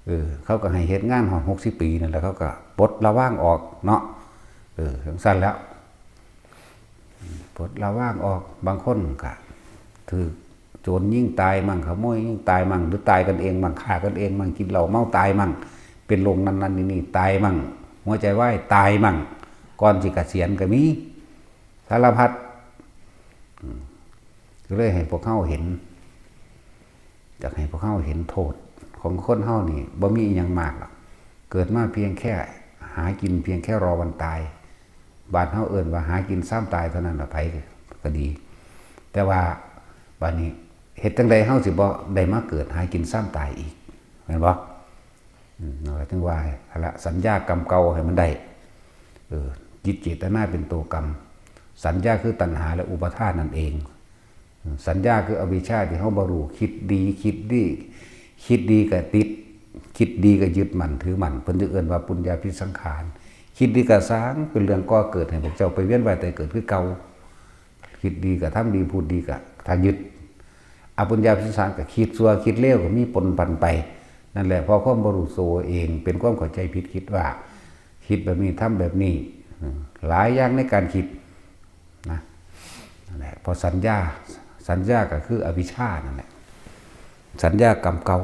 เออ เขาก็ให้เฮ็ดงานฮอดหกสิบปีนั่นแหละ เขาก็ปลดระวางออกเนาะ เออ จั่งซั้นแหล้ว ปลดระวางออก บางคนก็ถืกโจรยิงตายมั่ง ขโมยยิงตายมั่ง หรือตายกันเองมั่ง ฆ่ากันเองมั่ง กินเหล้าเมาตายมั่ง เป็นโรคนั้นๆ นี่ๆ ตายมั่ง หัวใจวายตายมั่ง ก่อนสิเกษียณก็มี สารพัด อืม ก็เลยให้พวกเฮาเห็น อยากให้พวกเฮาเห็นโทษของคนเฮานี่ บ่มีอิหยังมากหรอก เกิดมาเพียงแค่หากิน เพียงแค่รอวันตาย บ้านเฮาเอิ้นว่าหากินซ้ำตายเท่านั้นล่ะ ไผก็ดี แต่ว่าบัดนี้ เฮ็ดจั่งใดเฮาสิบ่ได้มาเกิดหากินซ้ำตายอีก แม่นบ่? อืม นั่นแหละ ถึงว่าหั่นละ สัญญากรรมเก่าให้มันได้ เออ จิตเจตนาเป็นตัวกรรม สัญญาคือตัณหาและอุปาทานนั่นเอง อืม สัญญาคืออวิชชาที่เฮาบ่รู้ คิดดี คิดดี คิดดีก็ติด คิดดีก็ยึดมั่นถือมั่น เพิ่นจึงเอิ้นว่าปุญญาภิสังขาร คิดดีก็สร้างเป็นเรื่องก่อเกิดให้พวกเจ้าไปเวียนว่ายตายเกิดคือเก่า คิดดีก็ทำดี พูดดีก็ถ้ายึด อปุญญาภิสังขารก็คิดชั่วคิดเลวก็มีปนปันไป นั่นแหละ เพราะความบ่รู้ตัวเอง เป็นความเข้าใจผิด คิดว่า คิดแบบนี้ ทำแบบนี้ อืม หลายอย่างในการคิดนะ นั่นแหละ เพราะสัญญา สัญญาก็คืออวิชชานั่นแหละ สัญญากรรมเก่า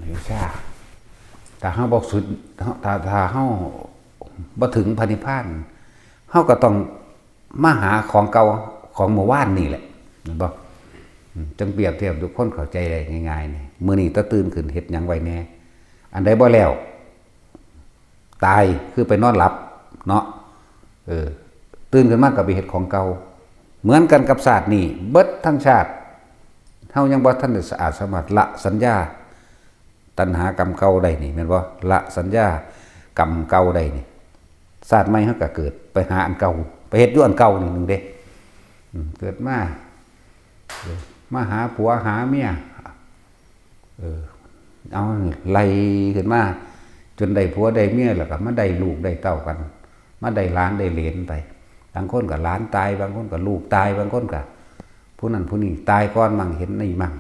อวิชชา ถ้าเฮาบ่สุด ถ้า ถ้าเฮาบ่ถึงพระนิพพาน เฮาก็ต้องมาหาของเก่าของเมื่อวานนี่แหละ เห็นบ่? อืม จั่งเปรียบเทียบทุกคนเข้าใจได้ง่ายๆ นี่ มื้อนี้ตาตื่นขึ้นเฮ็ดหยังไว้แหน่ อันใดบ่แล้ว ตาย คือไปนอนหลับเนาะ เออ ตื่นขึ้นมาก็ไปเฮ็ดของเก่า เหมือนกันกับชาตินี้ เบิดทั้งชาติ เฮายังบ่ทันได้สะอาดสามารถละสัญญา ตัณหากรรมเก่าได้นี่ แม่นบ่? ละสัญญากรรมเก่าได้นี่ ชาติใหม่เฮาก็เกิด ไปหาอันเก่า ไปเฮ็ดอยู่อันเก่านี่หนึ่งเด้ อืม เกิดมา เออ มาหาผัวหาเมีย เออ เอาไล่ขึ้นมา จนได้ผัวได้เมีย แล้วก็มาได้ลูกได้เต้ากัน มาได้หลานได้เหลนไป บางคนก็หลานตาย บางคนก็ลูกตาย บางคนก็ผู้นั้นผู้นี้ตายก่อนมั่ง เห็นนี่มั่ง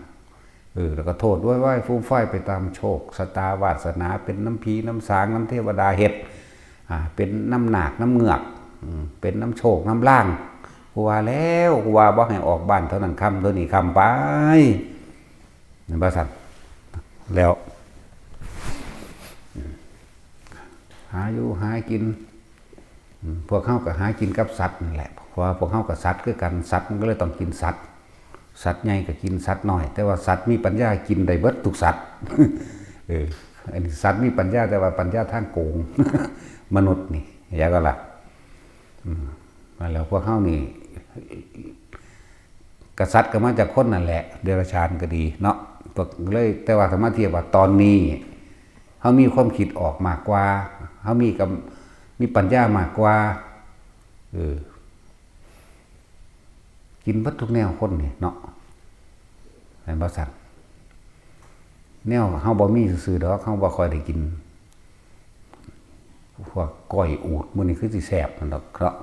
เออ แล้วก็โทษโวยวายฟูมฟายไปตามโชคชะตาวาสนา เป็นน้ำผีน้ำสางน้ำเทวดาเฮ็ด อ่า เป็นน้ำนาคน้ำเงือก อืม เป็นน้ำโชคน้ำลาง กูว่าแล้ว กูว่าบ่ให้ออกบ้านเท่านั้นค่ำเท่านี้ค่ำไป แม่นบ่ซั่น? แล้ว หาอยู่หากิน อืม พวกเฮาก็หากินกับสัตว์นั่นแหละ เพราะว่าพวกเฮาก็สัตว์คือกัน สัตว์มันก็เลยต้องกินสัตว์ สัตว์ใหญ่ก็กินสัตว์น้อย แต่ว่าสัตว์มีปัญญากินได้เบิดทุกสัตว์ เออ อันนี้สัตว์มีปัญญา แต่ว่าปัญญาทางโกง มนุษย์นี่ เข้าใจบ่ล่ะ? อืม นั่นแหละ พวกเฮานี่ กษัตริย์ก็มาจากคนนั่นแหละ เดรัจฉานก็ดีเนาะ พวกเลย แต่ว่าถ้ามาเทียบว่าตอนนี้ เฮามีความคิดออกมากกว่า เฮามีกำ มีปัญญามากกว่า เออ กินเบิดทุกแนวคนนี่เนาะ แม่นบ่ซั่น? แนวเฮาบ่มีซื่อๆดอก เฮาบ่ค่อยได้กิน พวกก้อยอูฐมื้อนี้คือสิแซ่บนั่นดอกเนาะ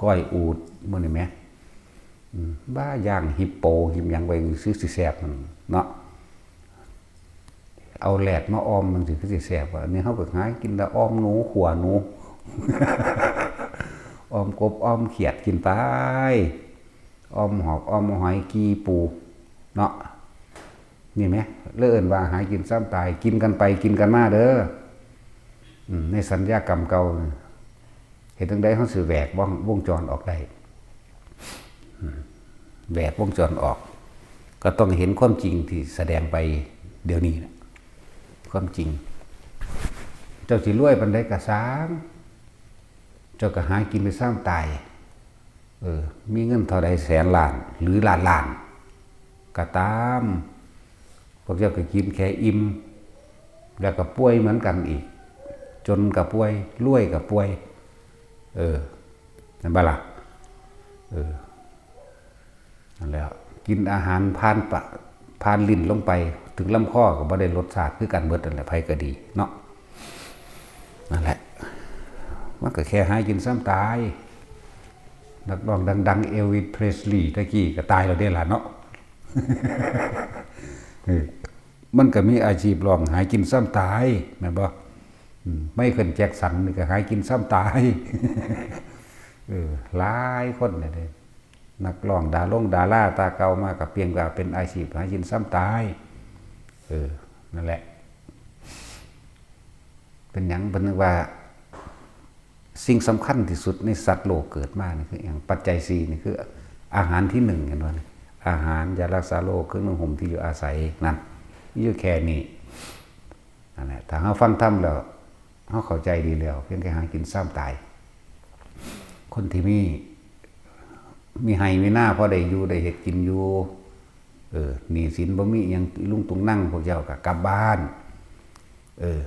ก้อยอูฐมื้อนี้แหม อืม บ้า ย่างฮิปโป กินหยังไว้คือสิแซ่บนั่นเนาะ เอาแลดมาอ่อมจั่งซี้คือสิแซ่บว่ะ อันนี้เฮาก็หากินแต่อ่อมหนู ขั่วหนู อ่อมกบ อ่อมเขียดกินไป อ่อมหอก อ่อมหอย กี่ปู เนาะ นี่แหม เลยเอิ้นว่าหากินซ้ำตาย กินกันไปกินกันมาเด้อ อืม ในสัญญากรรมเก่านี่ เฮ็ดจั่งใดเฮาสิแหวกวง วงจรออกได้ อืม แหวกวงจรออก ก็ต้องเห็นความจริงที่แสดงไปเดี๋ยวนี้นะ ความจริง เจ้าสิรวยปานใดก็ซ่าง เจ้าก็หากินไปซ่างตาย เออ มีเงินเท่าใดแสนล้าน หรือล้านล้าน ก็ตาม พวกเจ้าก็กินแค่อิ่ม แล้วก็ป่วยเหมือนกันอีก จนก็ป่วย รวยก็ป่วย เออ แม่นบ่ล่ะ? เออ นั่นแหละ กินอาหารผ่านปะ ผ่านลิ้นลงไปถึงลำคอก็บ่ได้รสชาติคือกันเบิดนั่นแหละ ไผก็ดีเนาะ นั่นแหละ มันก็แค่หากินซ้ำตาย นักร้องดังๆ เอลวิส เพรสลีย์ตะกี้ก็ตายแล้วเด้ล่ะเนาะ เออ มันก็มีอาชีพร้องหากินซ้ำตาย แม่นบ่ อืม ไมเคิล แจ็คสันนี่ก็หากินซ้ำตาย เออ หลายคนเนี่ยเด้ นักร้องดารงดาราตาเก่ามาก็เพียงแต่เป็นอาชีพหากินซ้ำตาย เออ นั่นแหละ เป็นหยังเพิ่นนึกว่า สิ่งสำคัญที่สุดในสัตว์โลกเกิดมานี่คือหยัง ปัจจัยสี่นี่คือ อาหารที่หนึ่ง เห็นบ่นี่ อาหาร ยารักษาโรค เครื่องนุ่งห่ม ที่อยู่อาศัย นั่น มีอยู่แค่นี้ นั่นแหละ ถ้าเฮาฟังธรรมแล้ว เฮาเข้าใจดีแล้ว เพียงแค่หากินซ้ำตาย คนที่มี มีไร่มีนาพอได้อยู่ได้เฮ็ดกินอยู่ เออ หนี้สินบ่มีอิหยังอีลุงตุงนัง พวกเจ้าก็กลับบ้าน เออ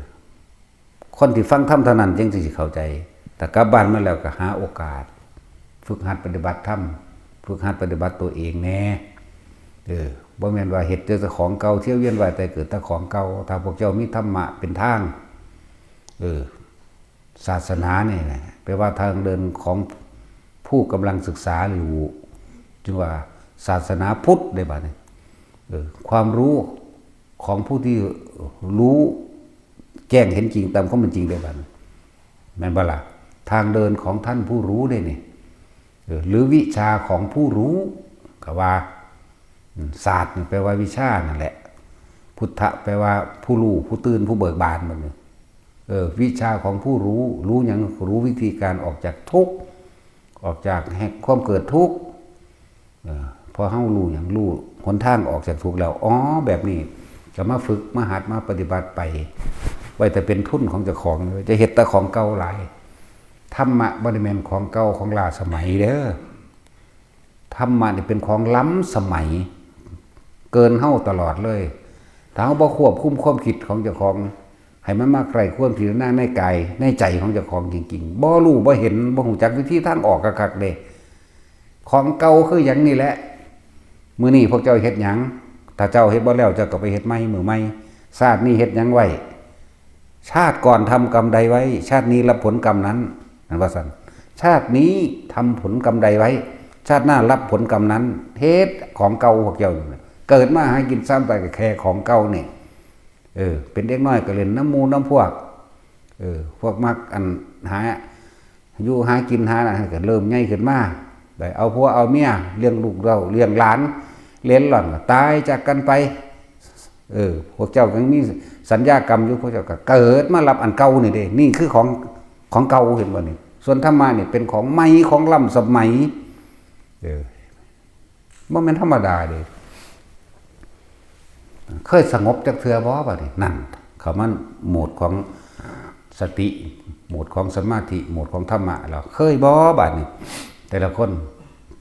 คนที่ฟังธรรมเท่านั้นจึงสิเข้าใจ แต่กลับบ้านมาแล้วก็หาโอกาส ฝึกหัดปฏิบัติธรรม ฝึกหัดปฏิบัติตัวเองแหน่ เออ บ่แม่นว่าเฮ็ดแต่ของเก่า เที่ยวเวียนว่ายตายเกิดแต่ของเก่า ถ้าพวกเจ้ามีธรรมะเป็นทาง เออ ศาสนานี่แหละ แปลว่าทางเดินของผู้กำลังศึกษาอยู่ จึงว่าศาสนาพุทธได้บัดนี้ เออ ความรู้ของผู้ที่รู้แจ้งเห็นจริงตามความเป็นจริงได้บัดนี้ แม่นบ่ล่ะ ทางเดินของท่านผู้รู้ได้นี่ เออ หรือวิชาของผู้รู้ ก็ว่า อืม ศาสตร์นี่แปลว่าวิชานั่นแหละ พุทธะแปลว่าผู้รู้ ผู้ตื่น ผู้เบิกบาน บัดนี้ เออ วิชาของผู้รู้ รู้หยัง รู้วิธีการออกจากทุกข์ ออกจากแห่งความเกิดทุกข์ เออ พอเฮารู้หยัง รู้หนทางออกจากทุกข์แล้ว อ๋อ แบบนี้ ก็มาฝึก มาหัด มาปฏิบัติไป ไว้แต่เป็นทุนของเจ้าของ จะเฮ็ดแต่ของเก่าหลาย ธรรมะบ่ได้แม่นของเก่าของล้าสมัยเด้อ ธรรมะนี่เป็นของล้ำสมัย เกินเฮาตลอดเลย ถ้าเฮาบ่ควบคุมความคิดของเจ้าของ ให้มันมาใคร่ครวญพิจารณาในกายในใจของเจ้าของจริงๆ บ่รู้บ่เห็น บ่ฮู้จักวิธีทางออกคักๆเด้ ของเก่าคือหยังนี่แหละ มื้อนี้พวกเจ้าเฮ็ดหยัง ถ้าเจ้าเฮ็ดบ่แล้ว เจ้าก็ไปเฮ็ดใหม่มื้อใหม่ ชาตินี้เฮ็ดหยังไว้ ชาติก่อนทำกรรมใดไว้ ชาตินี้รับผลกรรมนั้น นั่นว่าซั่น ชาตินี้ทำผลกรรมใดไว้ ชาติหน้ารับผลกรรมนั้น เฮ็ดของเก่าพวกเจ้านี่ เกิดมาหากินซ้ำตายก็แค่ของเก่านี่ เออ เป็นเด็กน้อยก็เล่นนำหมู่นำพวก เออ พวกมักอันหา อยู่หากินหานั่นก็เริ่มใหญ่ขึ้นมา ได้เอาผัวเอาเมีย เลี้ยงลูกเต้า เลี้ยงหลาน เหลนหล่อนก็ตายจากกันไป เออ พวกเจ้ายังมีสัญญากรรมอยู่ พวกเจ้าก็เกิดมารับอันเก่านี่เด้ นี่คือของ ของเก่า เห็นบ่นี่ ส่วนธรรมะนี่เป็นของใหม่ ของล้ำสมัย เออ บ่แม่นธรรมดาเด้ เคยสงบจักเทื่อบ่ บัดนี้ นั่น เข้ามาโหมดของสติ โหมดของสมาธิ โหมดของธรรมะแล้ว เคยบ่ บัดนี้ แต่ละคน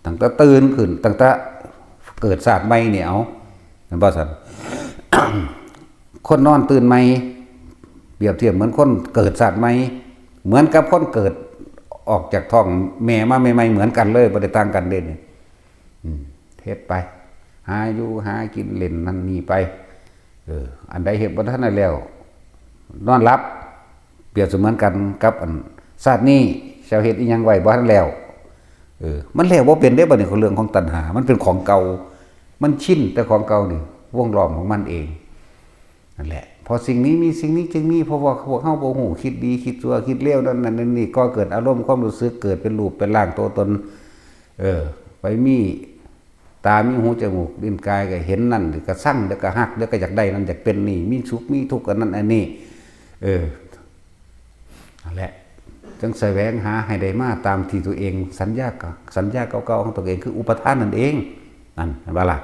ตั้งแต่ตื่นขึ้น ตั้งแต่เกิดชาติใหม่นี่ เอา แม่นบ่ซั่น คนนอนตื่นใหม่ เปรียบเทียบเหมือนคนเกิดชาติใหม่ เหมือนกับคนเกิดออกจากท้องแม่มาใหม่ๆ เหมือนกันเลย บ่ได้ต่างกันเด้นี่ อืม เฮ็ดไป หาอยู่หากินเล่นนั่นนี่ไป เออ อันใดเฮ็ดบ่ทันได้แล้ว นอนหลับ เปรียบเสมือนกันกับอันชาตินี้ เจ้าเฮ็ดอิหยังไว้บ่ทันแล้ว เออ มันแล้วบ่เป็นเด้ บัดนี้เรื่องของตัณหา มันเป็นของเก่า มันชินแต่ของเก่านี่ วงล้อมของมันเอง นั่นแหละ เพราะสิ่งนี้มีสิ่งนี้จึงมี เพราะว่าพวกเฮาบ่ฮู้ คิดดี คิดชั่ว คิดเลว นั่นนั่นนี่ ก่อเกิดอารมณ์ความรู้สึก เกิดเป็นรูปเป็นร่างตัวตน เออ ไปมีตา มีหู จมูก ลิ้น กาย ก็เห็นนั่น เดี๋ยวก็ซัง เดี๋ยวก็ฮัก เดี๋ยวก็อยากได้นั่น อยากเป็นนี่ มีสุข มีทุกข์ อันนั้นอันนี้ เออ นั่นแหละ จึงแสวงหาให้ได้มาตามที่ตัวเองสัญญากับ สัญญาเก่าๆของตัวเอง คืออุปาทานนั่นเอง นั่น เห็นบ่ล่ะ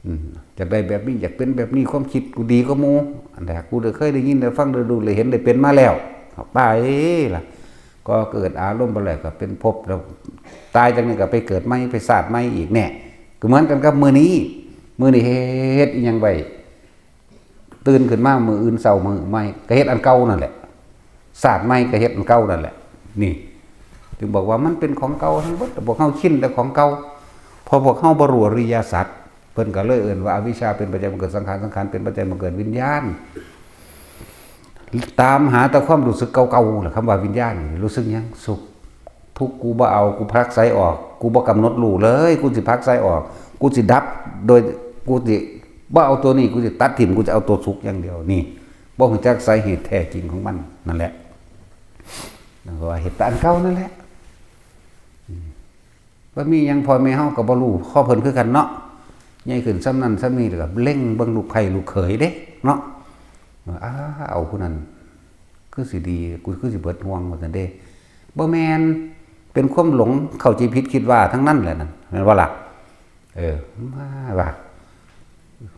อืม อยากได้แบบนี้ อยากเป็นแบบนี้ ความคิดกูดีกว่าหมู่ อันใดกูได้เคยได้ยินได้ฟังได้รู้ได้เห็นได้เป็นมาแล้ว ไปล่ะ ก่อเกิดอารมณ์ไปแล้วก็เป็นภพแล้ว ตายจากนี้ก็ไปเกิดใหม่ ไปชาติใหม่อีกแน่ ก็เหมือนกันกับมื้อนี้ มื้อนี้เฮ็ดอิหยังไว้ ตื่นขึ้นมามื้ออื่นเช้ามื้อใหม่ ก็เฮ็ดอันเก่านั่นแหละ ชาติใหม่ก็เฮ็ดอันเก่านั่นแหละ นี่ จึงบอกว่ามันเป็นของเก่าทั้งหมด พวกเฮาชินแต่ของเก่า เพราะพวกเฮาบ่รู้อริยสัจ พิ่นก็เลยเอิ้นว่าอวิชชาเป็นปัจจัยบังเกิดสังขาร สังขารเป็นปัจจัยบังเกิดวิญญาณ ตามหาแต่ความรู้สึกเก่าๆแหละ คำว่าวิญญาณนี่รู้สึกหยัง สุข ทุกข์ กูบ่เอา กูผลักไสออก กูบ่กำหนดรู้เลย กูสิผลักไสออก กูสิดับ โดย กูสิบ่เอาตัวนี้ กูสิตัดถิ่ม กูจะเอาตัวสุขอย่างเดียว นี่ บ่รู้จักสาเหตุแท้จริงของมัน นั่นแหละ นั่นก็ว่าเหตุอันเก่านั่นแหละ อืม บ่มีหยัง พ่อแม่เฮาก็บ่รู้ ข้อเพิ่นคือกันเนาะ ใหญ่ขึ้นส่ำนั้นส่ำนี้ แล้วก็เล็งเบิ่งลูกไผลูกเขยเด้ เนาะ อ้า เอาผู้นั้น คือสิดี กูคือสิเบิดห่วง ว่าซั่นเด้ บ่แม่น เป็นความหลง เข้าใจผิดคิดว่าทั้งนั้นแหละนั่น แม่นบ่ล่ะ เออ มาว่า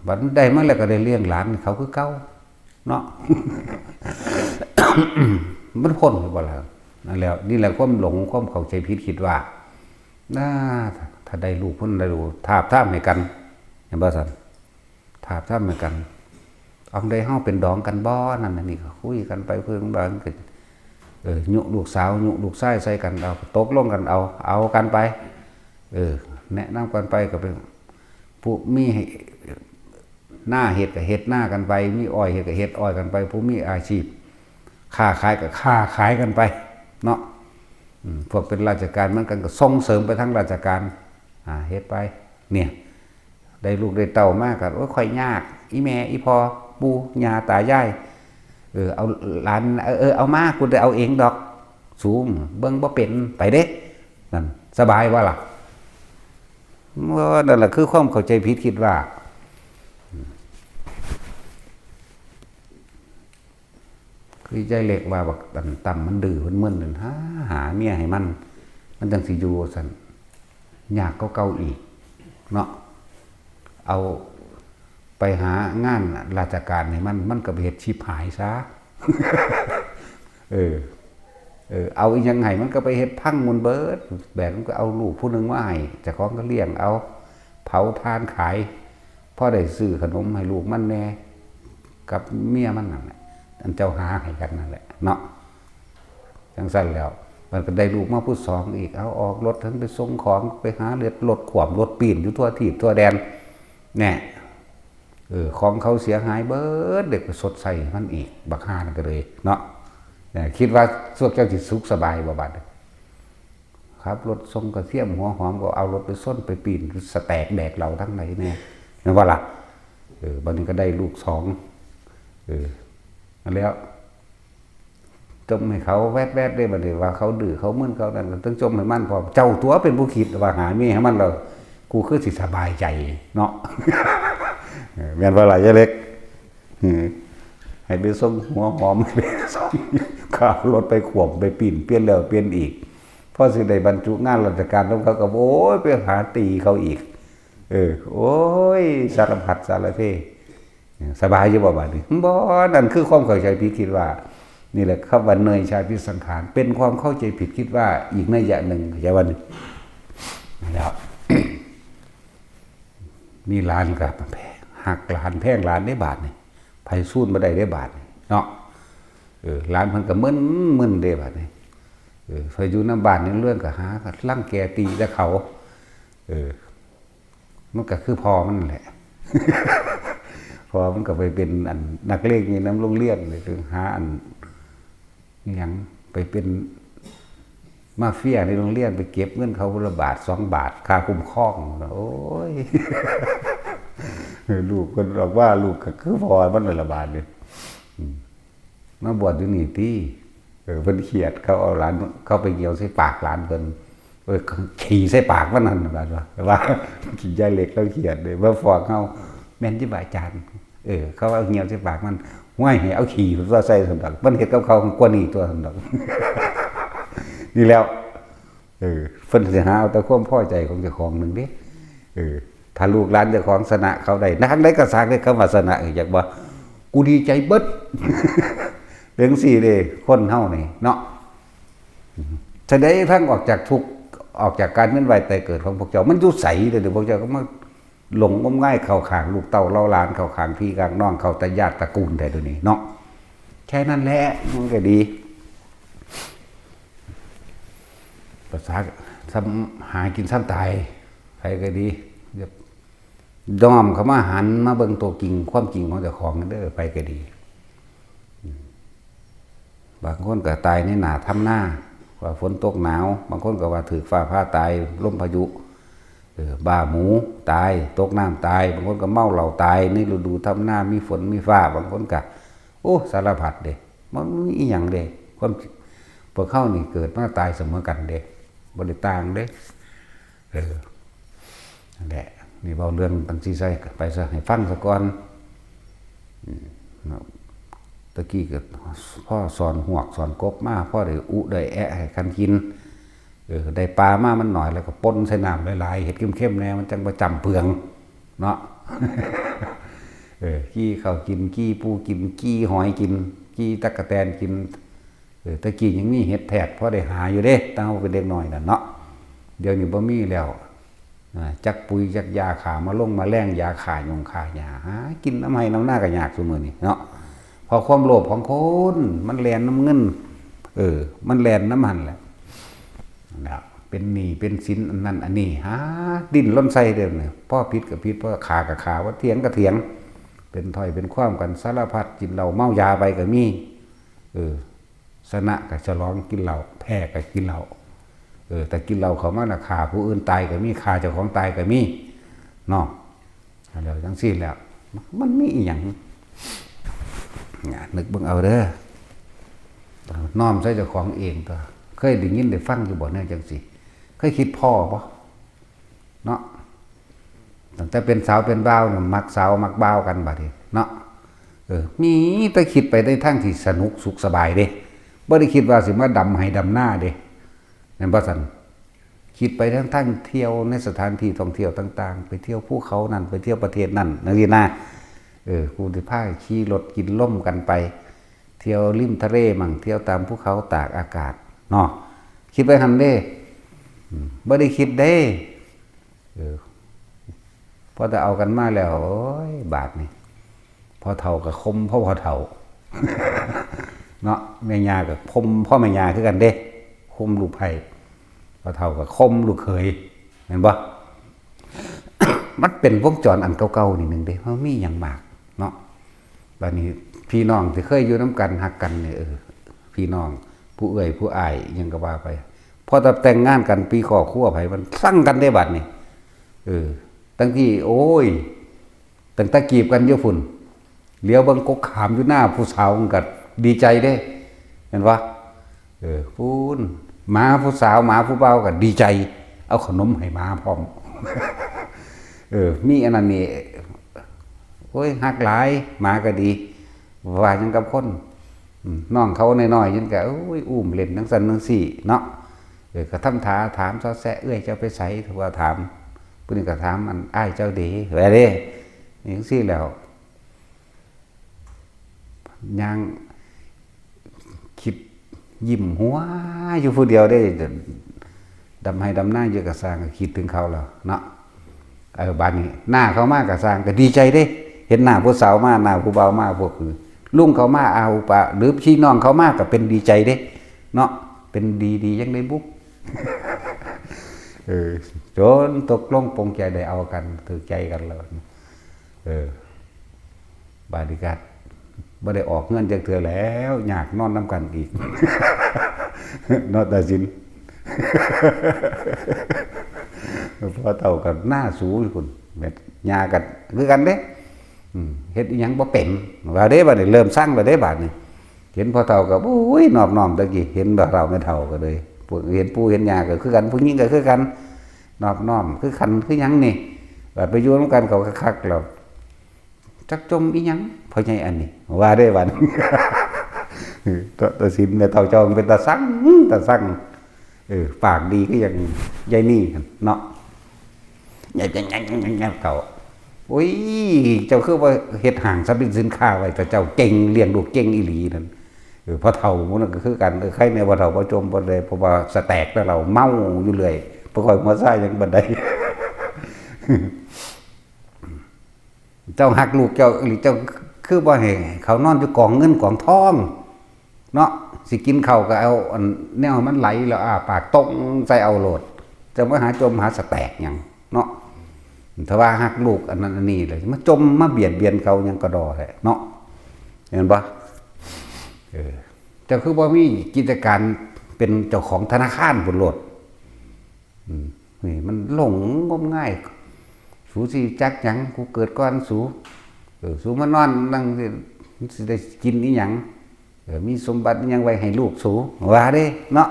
บัดได้มาแล้วก็ได้เลี้ยงหลานเขาคือเก่า เนาะ มันพ้นหรือบ่ล่ะ นั่นแหล้ว นี่แหละความหลง ความเข้าใจผิดคิดว่า น่า ถ้าได้ลูก เพิ่นได้ลูก ทาบทามให้กัน เห็นบ่ซั่น ทาบทามให้กัน เอาได้เฮาเป็นดองกันบ่ นั่นอันนี้ก็คุยกันไป คุยกันมา มันก็ เออ ยุลูกสาว ยุลูกชายใส่กัน เอา ตกลงกัน เอา เอากันไป เออ แนะนำกันไป ก็เป็น ผู้มีให้ นาเฮ็ดก็เฮ็ดนากันไป มีอ้อยเฮ็ดก็เฮ็ดอ้อยกันไป ผู้มีอาชีพ ค้าขายก็ค้าขายกันไป เนาะ อืม พวกเป็นราชการเหมือนกันก็ส่งเสริมไปทางราชการ อ่า เฮ็ดไป เนี่ย ได้ลูกได้เต้ามาก็ โอ้ย ข้อยยาก อีแม่ อีพ่อ ปู่ ย่า ตายาย เออ เอาหลาน เออ เออ เอามา กูได้เอาเองดอก สูง เบิ่งบ่เป็น ไปเด้ นั่น สบายบ่ล่ะ ว่านั่นแหละคือความเข้าใจผิดคิดว่า คือยายเล็กว่าบักอันตั้มมันดื้อมันมึนนั่น หา หาเมียให้มัน มันจังสิอยู่ซั่น ยากกว่าเก่าอีก เนาะ เอาไปหางานราชการให้มัน มันก็ไปเฮ็ดชิบหายซะ เออ เออ เอาอีหยังให้มันก็ไปเฮ็ดพังหมดเบิด แบบมันก็เอาลูกผู้หนึ่งมาให้ เจ้าของก็เลี้ยงเอา เผาถ่านขาย พอได้ซื้อขนมให้ลูกมันแหน่ กับเมียมันนั่นแหละ อันเจ้าหาให้กันนั่นแหละ เนาะ จังซั่นแล้ว มันก็ได้ลูกมาผู้สองอีก เอาออกรถทั้งไปส่งของ ไปหาเลือดรถขวมรถปีนอยู่ทั่วทีปทั่วแดน แน่ เออ ของเขาเสียหายเบิด เด็กไปชดใช้มันอีก บักห่านั่นก็เลย เนาะ เออ คิดว่าพวกเจ้าสิสุขสบายบ่บัดนี้ ขับรถส่งกระเทียมหัวหอม ก็เอารถไปชนไปปีน สแตกแดกเหล้าทั้งไหนแน่ แม่นบ่ล่ะ เออ บัดนี้ก็ได้ลูกสอง เออ นั่นแล้ว จมให้เขาแวดๆเด้ บัดนี้ว่าเขาดื้อเขามึนเขานั่น ก็ต้องจมให้มันพร้อม เจ้าตัวเป็นผู้คิดว่าหาเมียให้มันแล้ว กูคือสิสบายใจเนาะ เออ แม่นบ่ล่ะยายเล็ก เออ ให้ไปส่งหัวหอม ไปส่ง ขับรถไปขวมไปปีน เปลี่ยนแล้วเปลี่ยนอีก พอสิได้บรรจุงานราชการนำเขาก็ โอ้ย ไปหาตีเขาอีก เออ โอ้ย สารพัดสารเพ สบายอยู่บ่บัดนี้ บ่ นั่นคือความเข้าใจผิดคิดว่า นี่แหละคำว่าเนยชาติสังขาร เป็นความเข้าใจผิดคิดว่าอีกนัยยะหนึ่ง เข้าใจว่านี่ แล้ว มีหลานก็แพง ฮักหลานแพงหลานเด้บาดนี่ ไผสู้บ่ได้เด้บาดนี่ เนาะ เออ หลานเพิ่นก็มึน มึนเด้บาดนี่ เออ ไผอยู่นำบ้านนี่เรื่องก็หา ก็รังแกตีแต่เขา เออ มันก็คือพ่อมันแหละ พ่อมันก็ไปเป็นอันนักเลงอยู่นำโรงเรียนเลย ถึงหาอัน อิหยัง ไปเป็นมาเฟียในโรงเรียน ไปเก็บเงินเขาคนละบาทสองบาท ค่าคุ้มครอง โอ้ย ลูกเพิ่นบอกว่าลูกก็คือพ่อมันนั่นละบาดนี่ อืม มาบวชอยู่นี่ติ เออ เพิ่นเครียด เขาเอาหลาน เขาไปเหี่ยวใส่ปากหลานเพิ่น เออ ขี่ใส่ปากมันนั่นบาดว่า แต่ว่า ขี่ยายเล็กแล้วเครียดเลย มาฟ้องเฮา แม่นจิบ่าอาจารย์ เออ เขาเอาเหี่ยวใส่ปากมัน ห้วย ให้เอาขี่ตัวใส่ซั่นดอก มันเฮ็ดกับเขากว่านี้ตัวซั่นดอก นี่แล้ว เออ เพิ่นสิหาเอาแต่ความพอใจของเจ้าของหนึ่งเด้ เออ ถ้าลูกหลานเจ้าของชนะเขาได้ ทางใดก็สร้างได้คำว่าชนะ อยากบ่ กูดีใจเบิด เป็นจั่งซี้เด้ คนเฮานี่เนาะ จะได้ทั้งออกจากทุกข์ ออกจากการเวียนว่ายตายเกิดของพวกเจ้า มันอยู่ไสเด้อ พวกเจ้าก็มาหลงงมงายเข้าข้างลูกเต้าเหล่าหลาน เข้าข้างพี่ข้างน้อง เข้าแต่ญาติตระกูลแท้เดี๋ยวนี้เนาะ แค่นั้นแหละ มันก็ดี ภาษาซ้ำหากินซ้ำตาย ใครก็ดี อย่า น้อมเข้ามาหันมาเบิ่งตัวจริง ความจริงของเจ้าของเด้อ ไปก็ดี บางคนก็ตายในหน้าทำนา ว่าฝนตกหนาว บางคนก็ว่าถืกฟ้าผ่าตาย ลมพายุ เออ บ้าหมูตาย ตกน้ำตาย บางคนก็เมาเหล้าตาย ในฤดูทำนา มีฝนมีฟ้า บางคนก็ โอ้ สารพัดเด้ มันมีอีหยังเด้ ความ พวกเฮานี่เกิดมาตายเสมอกันเด้ บ่ได้ต่างเด้ เออ นั่นแหละ นี่เว้าเรื่องกันสิใส่ไปซะ ให้ฟังซะก่อน อืม เนาะ ตะกี้ก็พ่อสอนหวกสอนกบมา พ่อได้อุได้แอะให้กันกิน เออ ได้ปลามามันหน่อย แล้วก็ป่นใส่น้ำหลายๆ เฮ็ดเข้มๆ แน่ มันจั่งบ่จ้ำเปือง เนาะ เออ กี้ข้าวกิน กี้ปูกิน กี้หอยกิน กี้ตั๊กแตนกิน เออ ตะกี้ยังมีเห็ดแผดพอได้หาอยู่เด้ ตั้งแต่เป็นเด็กน้อยนั่นเนาะ เดี๋ยวนี้บ่มีแล้ว อ่า จักปุ๋ยจักยาฆ่ามาลงมาแล้ง ยาฆ่ายุงฆ่าหญ้า หากินนำไฮ่นำนาก็ยากซุมื้อนี้เนาะ เพราะความโลภของคน มันแล่นนำเงิน เออ มันแล่นนำหั่นแหละ นะ เป็นหนี้เป็นสินอันนั้นอันนี้ หาดิ้นรนใส่เด้อเนี่ย พอผิดก็ผิด พอฆ่าก็ฆ่า พอเถียงก็เถียง เป็นถ้อยเป็นความกันสารพัด กินเหล้าเมายาไปก็มี เออ ชนะก็ฉลองกินเหล้า แพ้ก็กินเหล้า เออ แต่กินเหล้าเข้ามาน่ะ ฆ่าผู้อื่นตายก็มี ฆ่าเจ้าของตายก็มี เนาะ แล้วจั่งซี้แล้ว มันมีอีหยัง เนี่ย นึกเบิ่งเอาเด้อ น้อมใส่เจ้าของเองตัว เคยได้ยินได้ฟังอยู่บ่แนวจั่งซี้ เคยคิดพ้อบ่ เนาะ ตั้งแต่เป็นสาวเป็นบ่าวน่ะ มักสาวมักบ่าวกันบัดนี้เนาะ เออ มีแต่คิดไปในทางที่สนุกสุขสบายเด้ บ่ได้คิดว่าสิมาดำไฮ่ดำนาเด้ แม่นบ่ซั่น คิดไปทั้งๆ เที่ยวในสถานที่ท่องเที่ยวต่างๆ ไปเที่ยวภูเขานั่น ไปเที่ยวประเทศนั่น จั่งซี้นะ เออ กูสิพาขี่รถกินลมกันไป เที่ยวริมทะเลมั่ง เที่ยวตามภูเขาตากอากาศ เนาะ คิดไปหั่นเด้ อืม บ่ได้คิดเด้ เออ พอแต่เอากันมาแล้ว โอ้ย บาดนี่ พ่อเฒ่าก็ข่มพ่อ พ่อเฒ่า เนาะ แม่ย่าก็ข่มพ่อแม่ย่าคือกันเด้ ข่มลูกไผ่ พ่อเฒ่าก็ข่มลูกเขย แม่นบ่ มันเป็นวงจรอันเก่าๆ นิดนึงเด้ มันมีหยังมากเนาะ บัดนี้พี่น้องที่เคยอยู่นำกันฮักกันนี่ เออ พี่น้องผู้เอื้อยผู้อ้ายหยังก็ว่าไป พอแต่แต่งงานกันปีครอบครัวไผมันซังกันเด้บัดนี้ เออ ตั้งที่ โอ้ย ตั้งแต่จีบกันอยู่พุ้น เหลียวเบิ่งกกขามอยู่หน้าผู้สาวมันก็ดีใจเด้ แม่นบ่ เออ พุ้น หมาผู้สาว หมาผู้บ่าวก็ดีใจ เอาขนมให้หมาพร้อม เออ มีอันนั้นนี่ โอ้ย ฮักหลาย หมาก็ดี ว่าหยังกับคน อืม น้องเขาน้อยๆ ยังก็ โอ้ย อุ้มเล่นจั่งซั้นจั่งซี้เนาะ เออ ก็ทำท่าถามซอแซะ เอื้อยเจ้าไปไส ถือว่าถาม ผู้นี้ก็ถาม อันอ้ายเจ้าเด้ ว่าเด้ จั่งซี้แล้ว ย่างคิดยิ้มหัวอยู่ผู้เดียวเด้ ดำไฮ่ดำนาอยู่ก็ซ่าง ก็คิดถึงเขาแล้วเนาะ เออ บาดนี้น้าเขามาก็ซ่าง ก็ดีใจเด้ เห็นหน้าผู้สาวมา หน้าผู้บ่าวมา พวกคือลุงเขามา อาอุปะ หรือพี่น้องเขามาก็เป็นดีใจเด้ เนาะ เป็นดีๆ จั่งใดบุ เออ จนตกลงปลงใจได้เอากัน ถืกใจกันแล้ว เออ บาดนี้ก็บ่ได้ออกเฮือนจักเทื่อแล้ว ยากนอนนำกันอีก เนาะ ตาสิน พ่อเฒ่าก็หน้าสูงพุ้น แม่ย่าก็คือกันเด้ อืม เฮ็ดอิหยังบ่เป็น ว่าเด้ บาดนี้เริ่มซังแล้วเด้ บาดนี้ เห็นพ่อเฒ่าก็ โอ้ย นอบน้อม ตะกี้เห็นบ่าวเฒ่าแม่เฒ่าก็เลย พวกเห็นปู่เห็นย่าก็คือกัน ผู้หญิงก็คือกัน นอบน้อม คือกัน คือหยังนี่ บัดไปอยู่นำกันเขาคักๆ แล้ว จักจมอีหยัง พ่อใหญ่อันนี้ ว่าได้บัด ตาสินแม่เฒ่าเจ้าเป็นตาซัง ตาซัง เออ ปากดีคือหยังยายนี่หั่นเนาะ ยายๆๆๆๆ เฒ่า โอ้ย เจ้าคือว่าเฮ็ดห้างสรรพสินค้าไว้ แต่เจ้าเก่ง เลี้ยงลูกเก่งอีหลีนั่น เออ พ่อเฒ่าหมู่นั้นก็คือกัน เออ ใครแน่พ่อเฒ่าบ่จมบ่ได้ เพราะว่าสแต็กแล้วเราเมาอยู่เรื่อย บ่ค่อยหัวซ่าหยังปานใด เจ้าฮักลูกเจ้าอีหลี เจ้าคือบ่ให้เขานอนอยู่กองเงินกองทอง เนาะ สิกินข้าวก็เอาอันแนวให้มันไหลแล้วอ้าปากตรงใส่เอาโลด จะมาหาจมหาสแต็กหยังเนาะ ถ้าว่าฮักลูกอันนั้นอันนี้เลยมาจมมาเบียดเบียนเขายังกระดอแหละเนาะ เห็นปะ เออ เจ้าคือบ่มีกิจการเป็นเจ้าของธนาคารบุญโลด อืม นี่มันหลงงมงาย สูสิจักหยัง กูเกิดก่อนสู เออ สูมานอนนั่งสิ มันสิได้กินอีหยัง เออ มีสมบัติอีหยังไว้ให้ลูกสู ว่าเด้เนาะ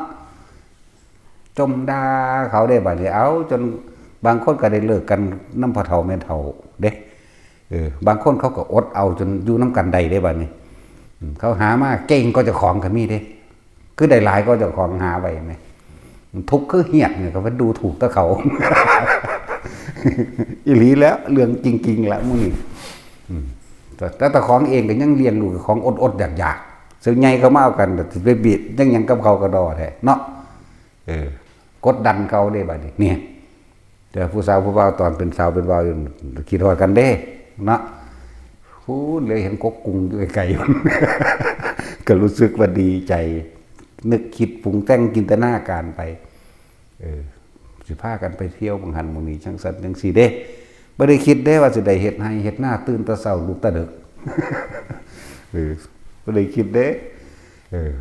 จมด่าเขาได้บัดนี้ เอาจนบางคนก็ได้เลิกกันนำพ่อเฒ่าแม่เฒ่าเด้ เออ บางคนเขาก็อดเอาจนอยู่นำกันได้เด้บัดนี้ อืม เขาหามาเก่งกว่าเจ้าของก็มีเด้ คือได้หลายกว่าเจ้าของหาไว้แหม ทุกข์คือเหียดเนี่ย ก็ไปดูถูกแต่เขา อีหลีแล้ว เรื่องจริงๆ ละหมู่นี้ อืม แต่ แต่เจ้าของเองก็ยังเลี้ยงลูกของอดๆ อยากๆ ส่วนใหญ่เขามาเอากัน แต่สิไปเบียดยังหยังกับเขากระดอแท้เนาะ เออ กดดันเขาเด้บัดนี้ เนี่ย แต่ผู้สาวผู้บ่าวตอนเป็นสาวเป็นบ่าวอยู่ คิดฮอดกันเด้ เนาะ พู้นเลยเห็นกกกุ้งอยู่ไกลๆ ก็รู้สึกว่าดีใจ นึกคิดปรุงแต่งจินตนาการไป เออ สิพากันไปเที่ยวหม่องหั้นหม่องนี้ จั่งซั้นจั่งซี้เด้ บ่ได้คิดเด้ว่าสิได้เฮ็ดไร่เฮ็ดนา ตื่นแต่เช้าลุกแต่ดึก เออ บ่ได้คิดเด้ เออ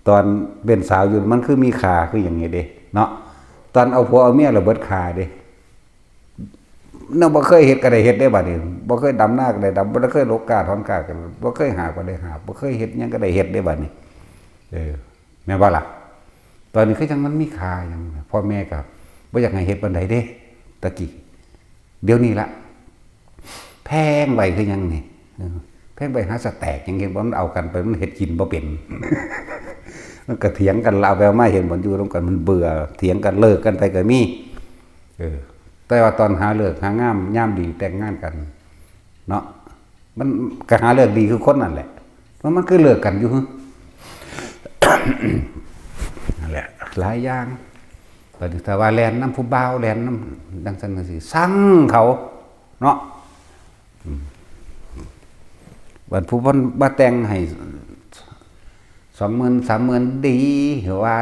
ตอนเป็นสาวอยู่มันคือมีค่าคือหยังนี้เด้ เนาะ ตอนเอาผัวเอาเมียแล้วเบิดค่าเด้ เนาะ บ่เคยเฮ็ดก็ได้เฮ็ดเด้บัดนี้ บ่เคยดำนาก็ได้ดำ บ่เคยหลกกล้าถอนกล้าก็ บ่เคยหาบก็ได้หาบ บ่เคยเฮ็ดหยังก็ได้เฮ็ดเด้บัดนี้ เออ แม่นบ่ล่ะ ตอนนี้คือจั่งมันมีค่าหยัง พ่อแม่ก็บ่อยากให้เฮ็ดปานใดเด้ ตะกี้ เดี๋ยวนี้ละ แพงไว้คือหยังนี่ เออ แพงไว้หาสแต็กหยัง เห็นบ่ มันเอากันไป มันเฮ็ดกินบ่เป็น มันก็เถียงกันละ เอาไปเอามา เห็นบ่ อยู่นำกันมันเบื่อ เถียงกัน เลิกกันไปก็มี เออ แต่ว่าตอนหาฤกษ์หางามยามดีแต่งงานกัน เนาะ มันก็หาฤกษ์ดีคือคนนั่นแหละ มัน มันคือเลิกกันอยู่ นั่นแหละ หลายอย่าง บัดนี้ถ้าว่าแล่นนำผู้บ่าว แล่นนำจั่งซั้นจั่งซี้ ซังเขา เนาะ อืม บัดผู้เพิ่นมาแต่งให้ สองหมื่น สามหมื่น ดี ว่า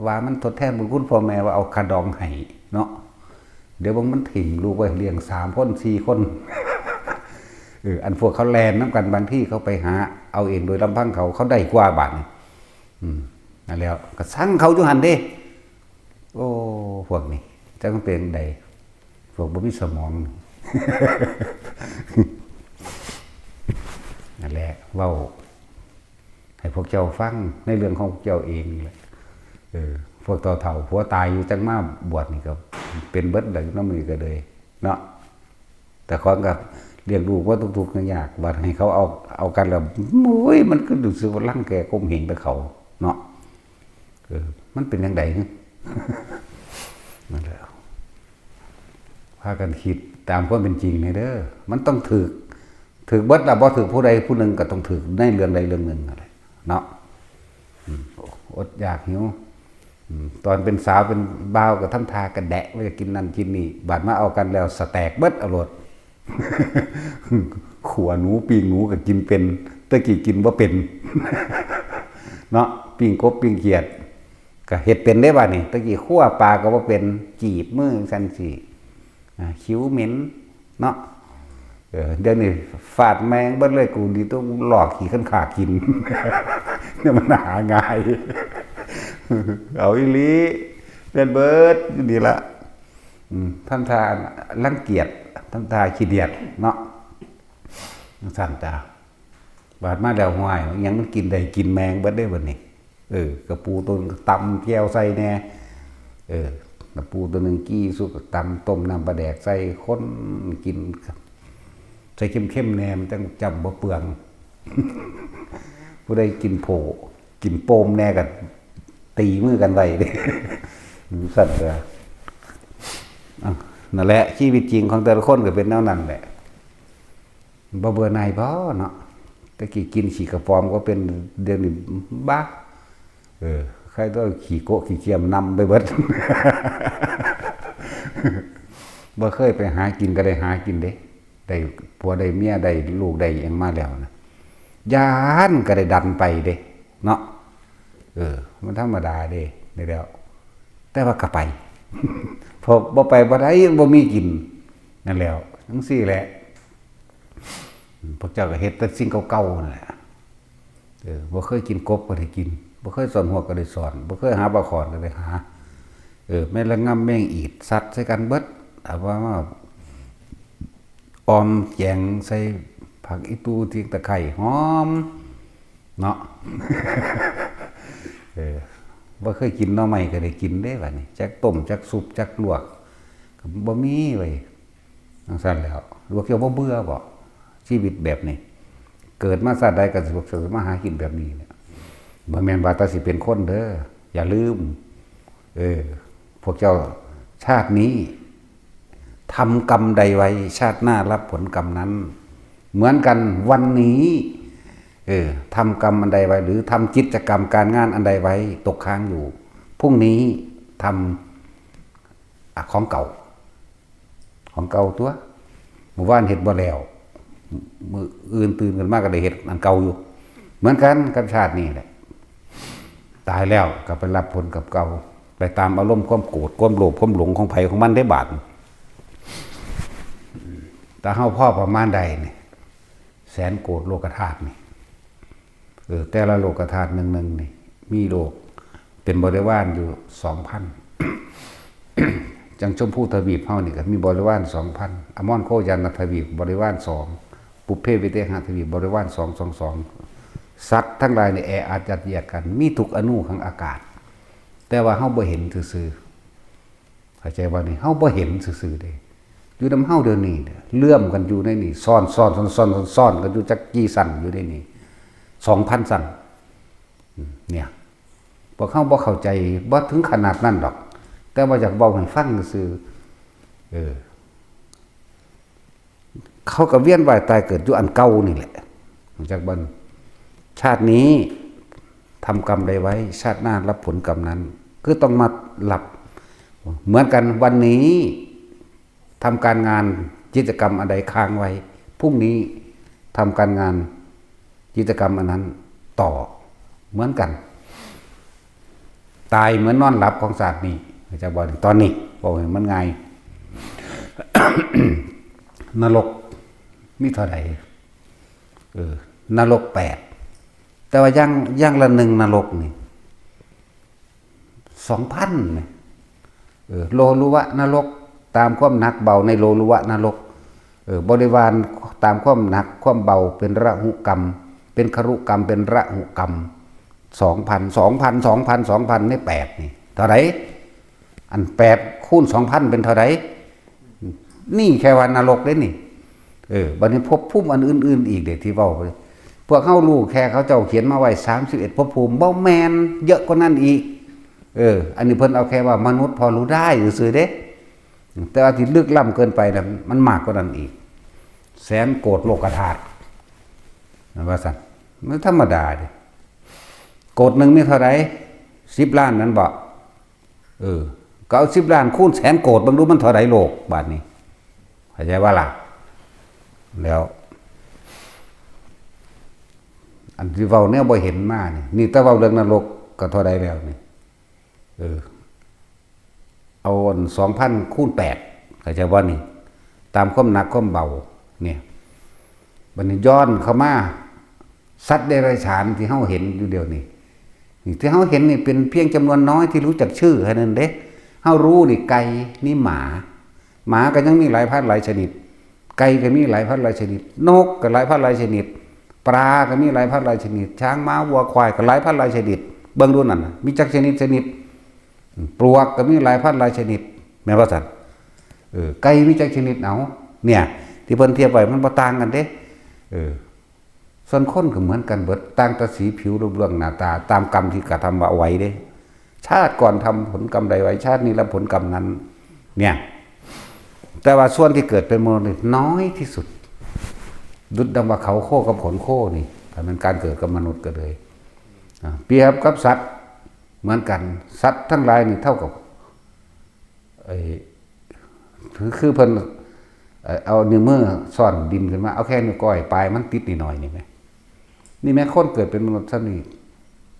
ว่ามันทดแทนบุญคุณพ่อแม่ ว่าเอาค่าดองให้เนาะ เดี๋ยวเบิ่งมันถิ่มลูกไว้เลี้ยงสามคน สี่คน เออ อันพวกเขาแล่นนำกัน บางทีเขาไปหาเอาเองโดยลำพังเขา เขาได้กว่าบาดนี้ อืม นั่นแหล้ว ก็ซังเขาอยู่หั่นเด้ โอ้ พวกนี้ จักมันเป็นจั่งใด พวกบ่มีสมอง นั่นแหละ เว้าให้พวกเจ้าฟังในเรื่องของพวกเจ้าเองนี่แหละ เออ พวกเฒ่าๆ ผัวตายอยู่จั่งมาบวชนี่ก็เป็นเบิดแล้ว นำนี่ก็เลย เนาะ แต่ของก็เลี้ยงลูกว่าทุกข์ยาก บัดให้เขาเอา เอากันแล้ว โอ้ย มันก็รู้สึกว่ารังแกข่มเหงแต่เขา เนาะ เออ มันเป็นจั่งใด นั่นแหละ พากันคิดตามความเป็นจริงนี่เด้อ มันต้องถืก ถืกเบิดล่ะ บ่ถืกผู้ใดผู้หนึ่งก็ต้องถืกในเรื่องใดเรื่องหนึ่งนั่นแหละ เนาะ อืม อดอยากหิว อืม ตอนเป็นสาวเป็นบ่าวก็ทำท่ากระแดะ ว่าจะกินนั่นกินนี่ บัดมาเอากันแล้วสแต็กเบิดเอาโลด ขัวหนูปิ้งหนูก็กินเป็น แต่กี้กินบ่เป็น เนาะ ปิ้งกบปิ้งเขียด ก็เฮ็ดเป็นเด้บัดนี้ แต่กี้ขัวปลาก็บ่เป็น จีบมือจั่งซี้ อ่า คิ้วเหม็น เนาะ เออ เดี๋ยวนี้ฟาดแม่งเบิดเลย กูดีต้องลอกขี้คันขากิน เนี่ยมันหาง่าย เอาอีหลี แม่นเบิดอยู่นี่ละ อืม ทำท่ารังเกียจ ทำท่าขี้เดียดเนาะ จั่งซั้นจ้า บาดมาแล้ว ห้วย หยังมันกินได้ กินแม่งเบิดเด้บัดนี้ เออ กะปูตัวหนึ่งก็ตำแจ่วใส่แหน่ เออ กะปูตัวหนึ่งกี้สุกก็ตำต้มน้ำปลาแดกใส่ คนกิน ใส่เข้มๆ แหน่ มันจั่งจำบ่เปลือง ผู้ใดกินโผ กินโปมแหน่ก็ตีมือกันไว้เด้ จั่งซั้นเด้อ อ่ะ นั่นแหละ ชีวิตจริงของแต่ละคนก็เป็นแนวนั้นแหละ บ่เบื่อหน่ายบ่เนาะ แต่กี้กินขี้กระป๋อมก็เป็น เดี๋ยวนี้บ้า เออ ใครต้องขี้โกะขี้เกียมนำไปเบิด บ่เคยไปหากินก็ได้หากินเด้ ได้ผัวได้เมียได้ลูกได้หยังมาแล้วนะ ย้านก็ได้ดันไปเด้ เนาะ เออ มันธรรมดาเด้ นี่แหล้ว แต่ว่าก็ไป พ บ่บ่ไปบ่ได้ มันบ่มีกิน นั่นแหล้ว จั่งซี้แหละ พวกเจ้าก็เฮ็ดแต่สิ่งเก่าๆนั่นแหละ เออ บ่เคยกินกบก็ได้กิน บ่เคยซ่อนฮวกก็ได้ซ่อน บ่เคยหาปลาขอนก็ได้หา เออ แม่นละง่ำแม่นอีด สัดใส่กันเบิด เอาว่ามาออมแกงใส่ผักอีตู่ พริก ตะไคร้ หอม เนาะ เออ บ่เคยกินหน่อไม้ก็ได้กินเด้บัดนี้ จักต้ม จักสุบ จักลวก ก็บ่มีเว้ย จั่งซั้นแหล้ว พวกเจ้าบ่เบื่อบ่ ชีวิตแบบนี้ เกิดมาชาติใดก็สิ พวกเจ้าสิมาหากินแบบนี้เนี่ย บ่แม่นว่าแต่สิเป็นคนเด้อ อย่าลืม เออ พวกเจ้า ชาตินี้ ทำกรรมใดไว้ ชาติหน้ารับผลกรรมนั้น เหมือนกัน วันนี้ เออ ทำกรรมอันใดไว้ หรือทำกิจกรรมการงานอันใดไว้ ตกค้างอยู่ พรุ่งนี้ทำ อ่ะ ของเก่า ของเก่าตัว มื้อวานเฮ็ดบ่แล้ว มื้ออื่นตื่นขึ้นมาก็ได้เฮ็ดอันเก่าอยู่ เหมือนกันกับชาตินี้แหละ ตายแล้วก็ไปรับผลกับเก่า ไปตามอารมณ์ความโกรธ ความโลภ ความหลงของไผของมันได้บาด แต่เฮาพอประมาณใดนี่ แสนโกดโลกธาตุนี่ เออ แต่ละโลกธาตุหนึ่งๆนี่ มีโลกเป็นบริวารอยู่ สองพัน จั่งชมพูทวีปเฮานี่ก็มีบริวาร สองพัน อมรโคจรทวีปบริวาร สอง ปุพเพวิเทหทวีปบริวาร สอง สอง สอง สัตว์ทั้งหลายนี่แออัดยัดเยียดกัน มีทุกอณุของอากาศ แต่ว่าเฮาบ่เห็นซื่อๆ เข้าใจบ่นี่ เฮาบ่เห็นซื่อๆเด้ อยู่นำเฮาเดี๋ยวนี้เนี่ย เลื่อมกันอยู่ในนี่ ซ้อนซ้อนซ้อนซ้อนซ้อนกันอยู่จักกี่ชั้นอยู่ในนี่ สองพันชั้น อืม เนี่ย พวกเฮาบ่เข้าใจ บ่ถึงขนาดนั้นดอก แต่ว่าอยากเว้าให้ฟังซื่อ เออ เขาก็เวียนว่ายตายเกิดอยู่อันเก่านี่แหละ รู้จักบ่ ชาตินี้ทำกรรมใดไว้ ชาติหน้ารับผลกรรมนั้น คือต้องมารับ เหมือนกัน วันนี้ทำการงาน กิจกรรมอันใดค้างไว้ พรุ่งนี้ทำการงาน กิจกรรมอันนั้นต่อ เหมือนกัน ตายเหมือนนอนหลับของชาตินี้ เข้าใจบ่ ตอนนี้เว้าให้มันง่าย นรกมีเท่าใด เออ นรกแปด แต่ว่าอย่าง อย่างละหนึ่งนรกนี่ สองพันนี่ เออ โลลุวะนรก ตามความหนักเบาในโลลุวะนรก เออ บริวารตามความหนักความเบาเป็นระหุกรรม เป็นครุกรรม เป็นระหุกรรม สองพัน สองพัน สองพัน สองพัน ในแปดนี่ เท่าใด อันแปดคูณสองพันเป็นเท่าใด นี่แค่ว่านรกเด้นี่ เออ บัดนี้ภพภูมิอันอื่นๆอีกเด้ที่เว้าไป พวกเฮารู้แค่เขาเจ้าเขียนมาไว้ สามสิบเอ็ด ภพภูมิ บ่แม่น เยอะกว่านั้นอีก เออ อันนี้เพิ่นเอาแค่ว่ามนุษย์พอรู้ได้ซื่อๆเด้ แต่ว่าที่ลึกล้ำเกินไปนะ มันมากกว่านั้นอีก แสนโกดโลกธาตุ นั่นว่าซั่น มันธรรมดาเด้ โกดหนึ่งมีเท่าใด สิบล้านนั่นบ่ เออ ก็เอาสิบล้านคูณแสนโกด เบิ่งดูมันเท่าใดโลก บาดนี้ เข้าใจบ่ล่ะ แล้ว อันที่เว้าแนวบ่เห็นมานี่ นี่แต่เว้าเรื่องนรกก็เท่าใดแล้วนี่ เออ เอาอัน สองพันคูณแปด เข้าใจบ่นี่ ตามความหนักความเบา เนี่ย บัดนี้ย้อนเข้ามา สัตว์เดรัจฉานที่เฮาเห็นอยู่เดี๋ยวนี้ นี่ที่เฮาเห็นนี่เป็นเพียงจำนวนน้อยที่รู้จักชื่อแค่นั้นเด้ เฮารู้นี่ไก่ นี่หมา หมาก็ยังมีหลายพันหลายชนิด ไก่ก็มีหลายพันหลายชนิด นกก็หลายพันหลายชนิด ปลาก็มีหลายพันหลายชนิด ช้างม้าวัวควายก็หลายพันหลายชนิด เบิ่งดูนั่นน่ะ มีจักชนิดชนิด ปลวกก็มีหลายพันหลายชนิด แม่นบ่ซั่น เออ ไก่มีจักชนิด เอา เนี่ย ที่เพิ่นเทียบไว้มันบ่ต่างกันเด้ เออ ส่วนคนก็เหมือนกันเบิด ต่างแต่สีผิวรูปร่างหน้าตา ตามกรรมที่กระทำเอาไว้เด้ ชาติก่อนทำผลกรรมใดไว้ ชาตินี้รับผลกรรมนั้น เนี่ย แต่ว่าส่วนที่เกิดเป็นมนุษย์นี่น้อยที่สุด ดุจดังว่าเขาโคกับขนโคนี่ ถ้าเป็นการเกิดกับมนุษย์ก็เลย อ่า เปรียบกับสัตว์เหมือนกัน สัตว์ทั้งหลายนี่เท่ากับ ไอ้ คือ คือเพิ่น เอ่อ เอานิ้วมือซ่อนดินขึ้นมา เอาแค่นิ้วก้อยปลายมันติดนิดหน่อยนี่แหม นี่แหม คนเกิดเป็นมนุษย์ซ้ำนี่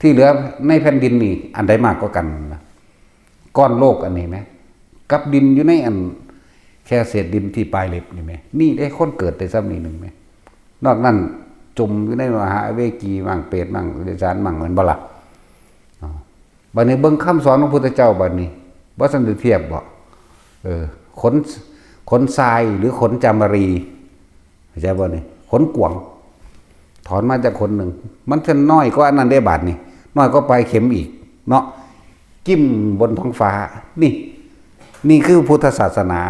ที่เหลือในแผ่นดินนี่ อันใดมากกว่ากันนะ ก้อนโลกอันนี้แหม กับดินอยู่ในอัน แค่เศษดินที่ปลายเล็บนี่แหม นี่ได้คนเกิดได้ซ้ำนี่หนึ่งแหม นอกนั้นจมอยู่ในมหาอเวจีมั่งเปรตมั่งเดรัจฉานมั่ง แม่นบ่ล่ะ อ๋อ บัดนี้เบิ่งคำสอนของพุทธเจ้าบัดนี้ บ่ซั้นสิเทียบบ่ เออ ขน ขนทรายหรือขนจามารี เข้าใจบ่นี่ ขนกวาง ถอนมาจากขนหนึ่ง มันจะน้อยกว่าอันนั้นได้บาดนี่ น้อยกว่าปลายเข็มอีก เนาะ กิ่มบนท้องฟ้า นี่ นี่คือพุทธศาสนา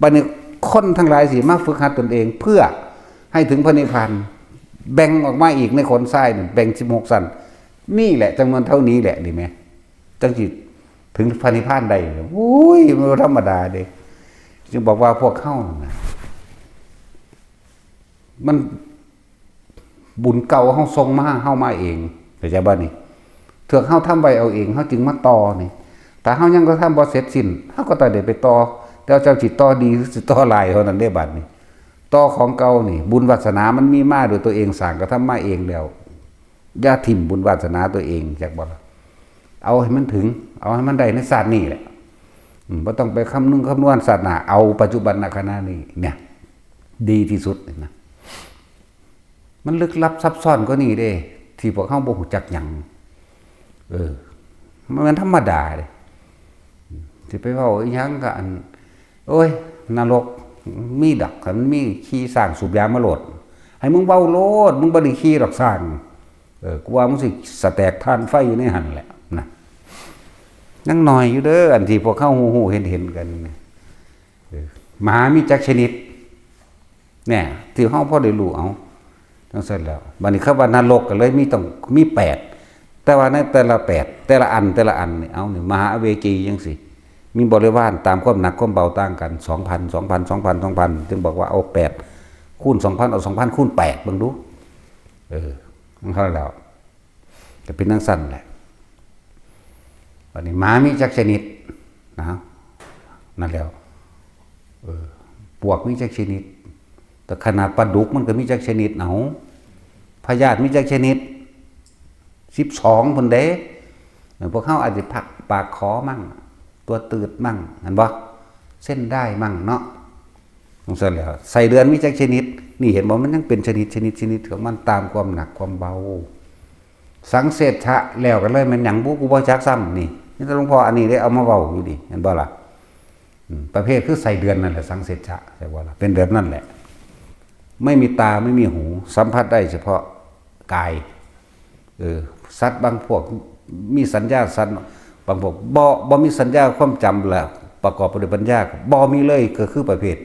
บัดนี้คนทั้งหลายสิมาฝึกหัดตนเอง เพื่อให้ถึงพระนิพพาน แบ่งออกมาอีกในขนทรายนี่ แบ่งสิบหกชั้น นี่แหละจำนวนเท่านี้แหละ นี่แหม จั่งสิถึงพระนิพพานได้ โอ้ย มันบ่ธรรมดาเด้ จึงบอกว่าพวกเฮานั่นน่ะ มันบุญเก่าเฮาส่งมา เฮามาเอง เข้าใจบ่นี่ เถื่อเฮาทำไว้เอาเอง เฮาจึงมาต่อนี่ ถ้าเฮายังกระทำบ่เสร็จสิ้น เฮาก็ต้องได้ไปต่อ แต่เจ้าสิต่อดีหรือสิต่อร้ายเท่านั้นเด้บัดนี้ ต่อของเก่านี่ บุญวาสนามันมีมาโดยตัวเอง สร้างกระทำมาเองแล้ว อย่าถิ่มบุญวาสนาตัวเอง จักบ่ล่ะ เอาให้มันถึง เอาให้มันได้ในชาตินี้แหละ อืม บ่ต้องไปคำนึงคำนวณชาติหน้า เอาปัจจุบันขณะนี้เนี่ย ดีที่สุดนะ มันลึกลับซับซ้อนกว่านี้เด้ ที่พวกเฮาบ่ฮู้จักหยัง เออ มันแม่นธรรมดาเด้ สิไปเว้าอีหยังก็อัน โอ้ย นรกมีดอก คันมันมี ขี่ช้างสูบยามาโลด ให้มึงเว้าโลด มึงบ่ได้ขี่ดอกช้าง เออ กูว่ามึงสิสแตกถ่านไฟอยู่ในหั่นแหละนะ ยังน้อยอยู่เด้อ อันที่พวกเฮาฮู้ๆเห็นๆกันนี่ เออ หมามีจักชนิด เนี่ย ที่เฮาพอได้รู้ เอา จั่งซั่นแล้ว บัดนี้คำว่านรกก็เลยมีต้อง มีแปด แต่ว่าในแต่ละแปด แต่ละอัน แต่ละอันนี่ เอานี่ มหาอเวจีจั่งซี้ มีบริวารตามความหนักความเบาต่างกัน สองพัน สองพัน สองพัน สองพัน จึงบอกว่าเอาแปดคูณสองพัน เอาสองพันคูณแปดเบิ่งดู เออ มันเท่าแล้ว ก็เป็นจั่งซั่นแหละ บัดนี้หมามีจักชนิดนะ นั่นแล้ว เออ ปวกมีจักชนิด แต่ขนาดปลาดุกมันก็มีจักชนิด เอา พยาธิมีจักชนิด สิบสองพุ้นเด้ เออ พวกเฮาอาจสิพักปากขอมั่ง ตัวตืดมั่ง หั้นบ่ เส้นด้ายมั่งเนาะ จั่งซั่นแหล้ว ไส้เดือนมีจักชนิด นี่เห็นบ่ มันยังเป็นชนิด ชนิด ชนิดของมันตามความหนักความเบา สังเสชชะแล้วกันเลย แม่นหยังบุ กูบ่จักซ้ำนี่ นี่แต่หลวงพ่ออันนี้ได้เอามาเว้าอยู่นี่ เห็นบ่ล่ะ อืม ประเภทคือไส้เดือนนั่นแหละ สังเสชชะ ใช่บ่ล่ะ เป็นแบบนั้นแหละ ไม่มีตาไม่มีหู สัมผัสได้เฉพาะกาย เออ สัตว์บางพวกมีสัญญา สัตว์บางพวกบ่ บ่มีสัญญาความจำ และประกอบไปด้วยปัญญา บ่มีเลย ก็คือประเภท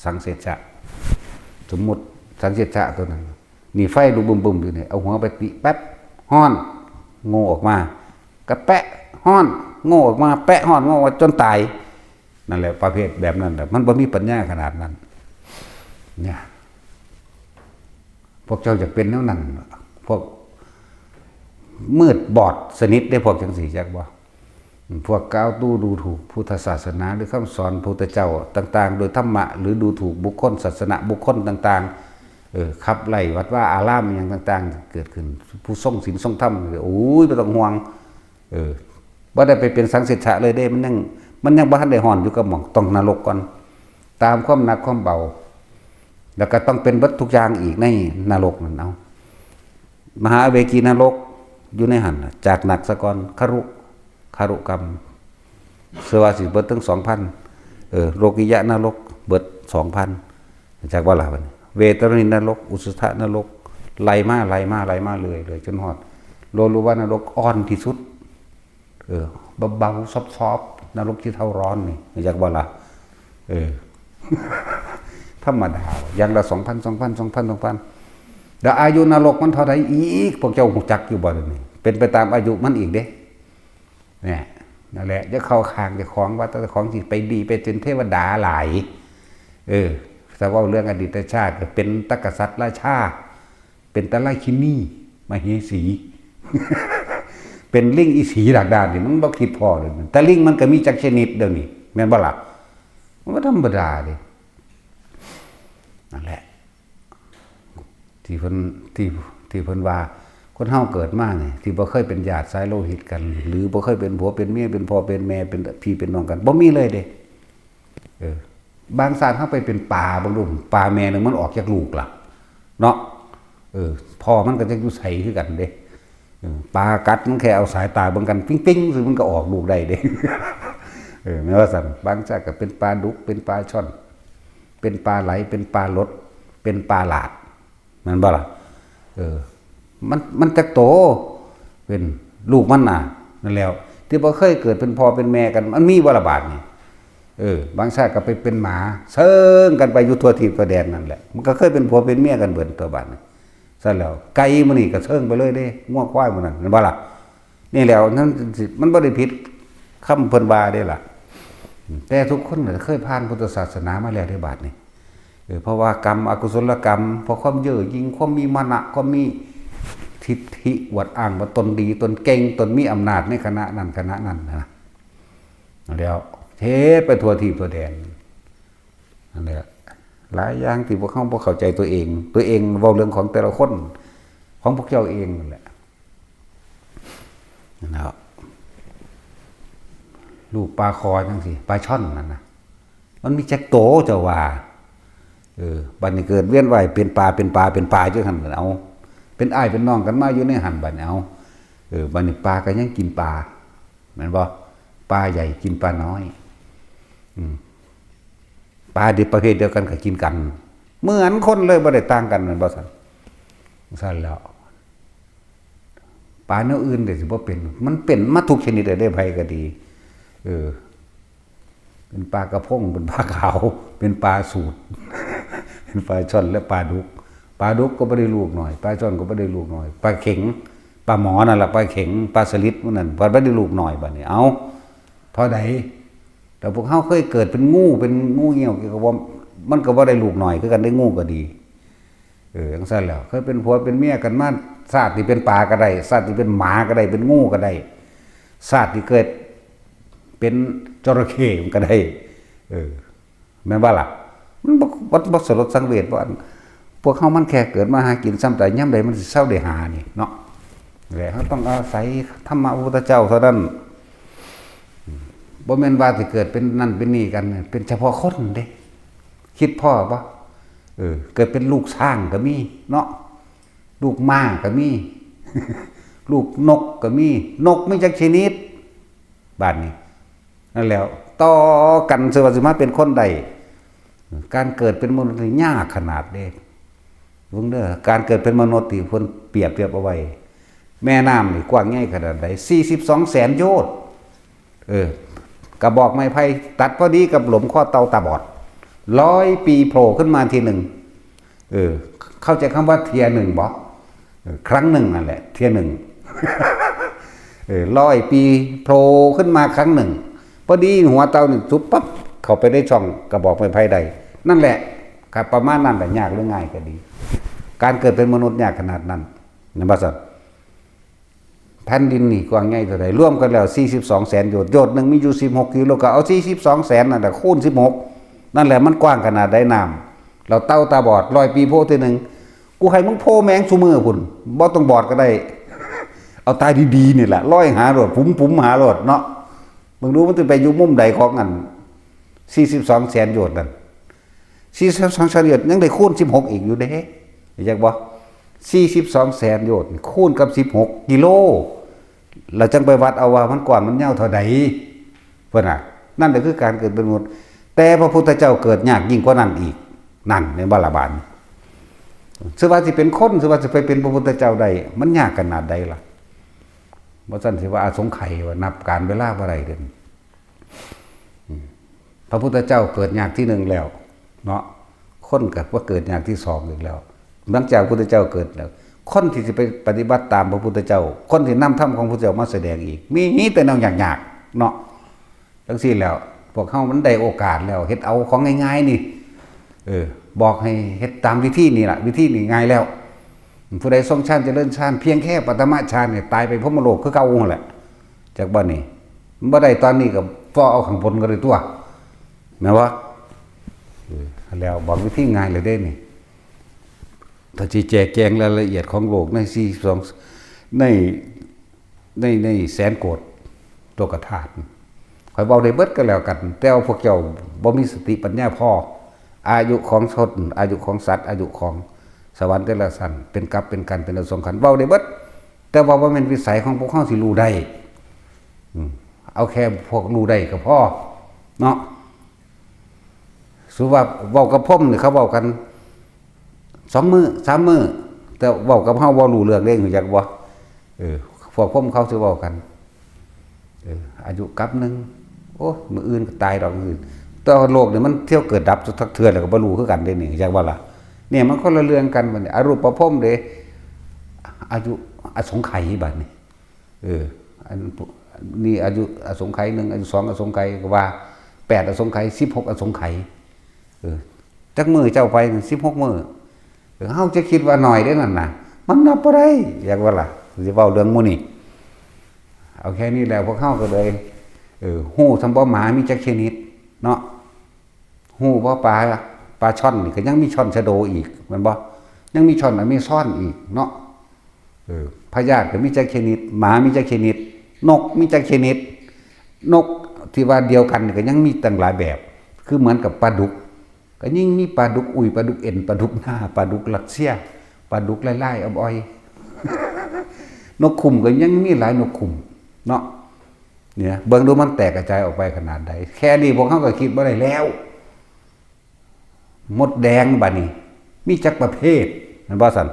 สังเสชชะ สมมุติสังเสชชะตัวนั้น นี่ไฟลุกบึ้มๆอยู่นี่ เอาหัวไปติแป๊บ ฮ้อน โง่ออกมา ก็แปะ ฮ้อน โง่ออกมา แปะ ฮ้อน โง่ออกมาจนตาย นั่นแหละ ประเภทแบบนั้นแหละ มันบ่มีปัญญาขนาดนั้น เนี่ย พวกเจ้าอยากเป็นแนวนั้น พวกมืดบอดสนิทได้ พวกจั่งซี้ จักบ่ พวกกล่าวตู้ดูถูกพุทธศาสนา หรือคำสอนพุทธเจ้าต่างๆ โดยธรรมะ หรือดูถูกบุคคล ศาสนบุคคลต่างๆ เออ ขับไล่วัดวาอารามอิหยังต่างๆ เกิดขึ้น ผู้ทรงศีลทรงธรรม โอ้ย บ่ต้องห่วง เออ บ่ได้ไปเป็นสังเสชชะเลยเด้ มันยัง มันยังบ่ทันได้ฮ้อนอยู่กับหม่อง ต้องนรกก่อน ตามความหนักความเบา แล้วก็ต้องเป็นเบิดทุกอย่างอีกในนรกนั่น เอา มหาอเวจีนรกอยู่ในหั่นน่ะ จากหนักซะก่อน ครุ ครุกรรม เชื่อว่าสิเบิดถึงสองพัน เออ โลกิยะนรก เบิดสองพัน จักบ่ล่ะบัดนี้ เวตรินรก อุสสะนรก ไล่มา ไล่มา ไล่มาเรื่อยๆ จนฮอด โลลุวานรกอ่อนที่สุด เออ เบาๆ ซอฟๆ นรกขี้เถ้าร้อนนี่ จักบ่ล่ะ เออ ธรรมดา อย่างละสองพัน สองพัน สองพัน สองพัน แล้วอายุนรกมันเท่าใดอีก พวกเจ้าฮู้จักอยู่บ่เดี๋ยวนี้ เป็นไปตามอายุมันอีกเด้ เนี่ย นั่นแหละ อย่าเข้าข้างเจ้าของ ว่าแต่เจ้าของสิไปดี ไปเป็นเทวดาหลาย เออ ถ้าเว้าเรื่องอดีตชาติ ก็เป็นตะกษัตริย์ราชา เป็นตะไลคินี มเหสี เป็นลิงอีสีดากดานนี่ มันบ่คิดพอเลย แต่ลิงมันก็มีจักชนิดเดี๋ยวนี้ แม่นบ่ล่ะ มันบ่ธรรมดาเด้ นั่นแหละ ที่เพิ่น ที่ ที่เพิ่นว่า คนเฮาเกิดมานี่ ที่บ่เคยเป็นญาติสายโลหิตกัน หรือบ่เคยเป็นผัวเป็นเมีย เป็นพ่อเป็นแม่ เป็นพี่เป็นน้องกัน บ่มีเลยเด้ เออ บางชาติเฮาไปเป็นปลาเบิ่งดู ปลาแม่หนึ่งมันออกจักลูกล่ะ เนาะ เออ พ่อมันก็จักอยู่ไสคือกันเด้ เออ ปลากัดมันแค่เอาสายตาเบิ่งกัน ปิ๊งๆ ซื่อมันก็ออกลูกได้เด้ เออ แม่นว่าซั่น บางชาติก็เป็นปลาดุก เป็นปลาช่อน เป็นปลาไหล เป็นปลาหลด เป็นปลาหลาด แม่นบ่ล่ะ เออ มัน มันจักโต เป็นลูกมันน่ะ นั่นแล้ว ที่บ่เคยเกิดเป็นพ่อเป็นแม่กัน มันมีบ่ละบาดนี่ เออ บางชาติก็ไปเป็นหมา เซิ่งกันไปอยู่ทั่วทีปทั่วแดนนั่นแหละ มันก็เคยเป็นผัวเป็นเมียกันเบิดตัวบาดนี่ ซั่นแล้ว ไก่มื้อนี้ก็เซิ่งไปเลยเด้ งัวควายมื้อนั้น แม่นบ่ล่ะ นี่แล้ว นั่นสิ มันบ่ได้ผิดคำเพิ่นว่าเด้ล่ะ แต่ทุกคนน่ะเคยผ่านพุทธศาสนามาแล้วเด้บาดนี่ เออ เพราะว่ากรรมอกุศลกรรม เพราะความเย่อหยิ่ง ความมีมานะ ความมีทิฐิอวดอ้างว่าตนดี ตนเก่ง ตนมีอำนาจในคณะนั้นคณะนั้นนะ แล้วเฮ็ดไปทั่วทีปทั่วแดน นั่นแหละ หลายอย่างที่พวกเฮาบ่เข้าใจตัวเอง ตัวเองเว้าเรื่องของแต่ละคน ของพวกเจ้าเองนั่นแหละ นั่นแหละ ลูกปลาคอจังซี่ ปลาช่อนนั่นน่ะ มันมีจักโตเจ้าว่า เออ บัดนี้เกิดเวียนว่ายเป็นปลา เป็นปลา เป็นปลาจังหั่น เอา เป็นอ้ายเป็นน้องกันมาอยู่ในหั่น บัดนี้ เอา เออ บัดนี้ปลาก็ยังกินปลา แม่นบ่ ปลาใหญ่กินปลาน้อย อืม ปลาดิบประเภทเดียวกันก็กินกัน เหมือนคนเลย บ่ได้ต่างกัน แม่นบ่ซั่น ซั่นแล้ว ปลาแนวอื่นเด้สิบ่เป็น มันเป็นมาทุกชนิดเลยเด้ ไผก็ดี เออ เป็นปลากระพง เป็นปลาขาว เป็นปลาสูด เป็นปลาช่อนและปลาดุก ปลาดุกก็บ่ได้ลูกน้อย ปลาช่อนก็บ่ได้ลูกน้อย ปลาเข็ง ปลาหมอนั่นล่ะ ปลาเข็ง ปลาสลิดพวกนั้น บ่ได้ลูกน้อยบัดนี้ เอ้า เท่าใด แต่พวกเฮาเคยเกิดเป็นงู เป็นงูเงี้ยว ก็บ่ มันก็บ่ได้ลูกน้อยคือกัน ได้งูก็ดี เออ จังซั่นแหล้ว เคยเป็นผัวเป็นเมียกันมา ชาติที่เป็นปลาก็ได้ ชาติที่เป็นหมาก็ได้ เป็นงูก็ได้ ชาติที่เกิดเป็นจระเข้มันก็ได้ เออ แม่นบ่ล่ะ มันบ่ บ่ บ่สลดสังเวชบ่ อัน พวกเฮามันแค่เกิดมาหากิน ซ้ำตายยามใดมันสิเซาได้หานี่เนาะ และเฮาต้องอาศัยธรรมะพระพุทธเจ้าเท่านั้น บ่แม่นว่าสิเกิดเป็นนั่นเป็นนี่กัน เป็นเฉพาะคนเด้ คิดพ้อบ่ เออ เกิดเป็นลูกช้างก็มีเนาะ ลูกม้าก็มี ลูกนกก็มี นกมีจักชนิด บาดนี้ นั่นแหล้ว ต่อกันซื่อว่าสิมาเป็นคนได้ การเกิดเป็นมนุษย์นี่ยากขนาดเด้ เบิ่งเด้อ การเกิดเป็นมนุษย์ที่เพิ่นเปรียบเทียบเอาไว้ แม่น้ำนี่กว้างใหญ่ขนาดใด สี่สิบสองแสนโยชน์ เออ กระบอกไม้ไผ่ตัดพอดีกับหลุมข้อเต่าตาบอด ร้อยปีโผล่ขึ้นมาทีหนึ่ง เออ เข้าใจคำว่าเทียหนึ่งบ่ เออ ครั้งหนึ่งนั่นแหละ เทียหนึ่ง เออ ร้อยปีโผล่ขึ้นมาครั้งหนึ่ง พอดีหัวเต่านี่จุบปั๊บ เข้าไปในช่องกระบอกไม้ไผ่ได้ นั่นแหละ ครับ ประมาณนั้นแหละ ยากหรือง่ายก็ดี การเกิดเป็นมนุษย์ยากขนาดนั้น แม่นบ่ซั่น แผ่นดินนี่กว้างใหญ่เท่าใด รวมกันแล้ว สี่สิบสองแสนโยชน์ โยชน์หนึ่งมีอยู่ สิบหก กิโล ก็เอา สี่สิบสองแสน นั่นแหละ คูณ สิบหก นั่นแหละ มันกว้างขนาดใดน้ำ แล้วเต่าตาบอด ร้อยปีโผล่ทีหนึ่ง กูให้มึงโผล่แม่งซุมื้อพุ้น บ่ต้องบอดก็ได้ เอาตาดีๆ นี่แหละ ลอยหาโลด ปุ๋มๆ หาโลดเนาะ มึงดูมันสิไปอยู่มุมใดของอัน สี่สิบสองแสนโยชน์นั่น สี่สิบสองแสนโยชน์ยังได้คูณ สิบหก อีกอยู่เด้ อยากบ่ สี่สิบสองแสนโยชน์คูณกับ สิบหก กิโล แล้วจังไปวัดเอาว่ามันกว้างมันยาวเท่าใด เพิ่นน่ะ นั่นแหละคือการเกิดเป็นมนุษย์ แต่พระพุทธเจ้าเกิดยากยิ่งกว่านั้นอีก นั่น แม่นบ่ล่ะบาดนี้ ซื่อว่าสิเป็นคน ซื่อว่าสิไปเป็นพระพุทธเจ้าได้ มันยากขนาดใดล่ะ บ่ซั่นสิว่าอาสงไขยว่านับกาลเวลาบ่ได้เด้ อืม พระพุทธเจ้าเกิดยากที่หนึ่งแล้ว เนาะ คนก็บ่เกิดยากที่สองอีกแล้ว หลังจากพระพุทธเจ้าเกิดแล้ว คนที่สิไปปฏิบัติตามพระพุทธเจ้า คนที่นำธรรมของพระพุทธเจ้ามาแสดงอีก มีแต่แนวยากๆ เนาะ จังซี่แล้ว พวกเฮามันได้โอกาสแล้ว เฮ็ดเอาของง่ายๆ นี่ เออ บอกให้เฮ็ดตามวิธีนี่ล่ะ วิธีนี่ง่ายแล้ว ผู้ใดทรงฌานเจริญฌาน เพียงแค่ปฐมฌานนี่ ตายไปพรหมโลกคือเก่าหั่นแหละ จักบ่นี่ มันบ่ได้ตอนนี้ก็ฟ้อเอาข้างบนก็ได้ตัว แม่นบ่ เออ แล้วบอกวิธีง่ายเลยเด้นี่ ถ้าสิแจกแจงรายละเอียดของโลกใน สี่สิบสอง ใน ใน ในแสนโกฏโลกธาตุ ข้อยเว้าได้เบิดก็แล้วกัน แต่ว่าพวกเจ้าบ่มีสติปัญญาพอ อายุของชน อายุของสัตว์ อายุของสวรรค์แต่ละชั้น เป็นกัปเป็นกัน เป็นอสงไขย เว้าได้เบิด แต่ว่าบ่แม่นวิสัยของพวกเฮาสิรู้ได้ อืม เอาแค่พวกรู้ได้ก็พอ เนาะ สมมุติว่าเว้ากับพรหมนี่เขาเว้ากัน สองมื้อ สามมื้อ แต่เว้ากับเฮาบ่รู้เรื่องเด้ รู้จักบ่ เออ พวกพรหมเขาสิเว้ากัน เออ อายุกัปหนึ่ง โอ้ มื้ออื่นก็ตายดอก มื้ออื่น แต่ว่าโลกนี่มันเที่ยวเกิดดับจักเทื่อแล้วก็บ่รู้คือกันเด้นี่ รู้จักบ่ล่ะ เนี่ยมันคนละเรื่องกันบัดนี้ อรูปพรหมเด้ อายุอสงไขยบัดนี้ เออ อัน นี่อายุอสงไขยหนึ่ง อายุสองอสงไขยก็ว่า แปดอสงไขย สิบหกอสงไขย เออ จักมื้อเจ้าไป สิบหกมื้อ เออ เฮาจะคิดว่าน้อยเด้นั่นน่ะ มันนับบ่ได้ รู้จักบ่ล่ะ สิเว้าเรื่องหมู่นี้ เอาแค่นี้แล้ว พวกเฮาก็เลย เออ ฮู้ซำบ่ หมามีจักชนิด เนาะ ฮู้บ่ ปลา ปลาช่อนนี่ก็ยังมีช่อนชะโดอีก แม่นบ่ ยังมีช่อนอเมซอนอีกเนาะ เออ พยาธิก็มีจักชนิด หมามีจักชนิด นกมีจักชนิด นกที่ว่าเดียวกันนี่ก็ยังมีตั้งหลายแบบ คือเหมือนกับปลาดุก ก็ยิ่งมีปลาดุกอุย ปลาดุกเอ็น ปลาดุกนา ปลาดุกรัสเซีย ปลาดุกลายๆอ่อยๆ นกขุ่มก็ยังมีหลายนกขุ่มเนาะ เนี่ย เบิ่งดูมันแตกกระจายออกไปขนาดใด แค่นี้พวกเฮาก็คิดบ่ได้แล้ว มดแดงบัดนี้ มีจักประเภท แม่นบ่ซั่น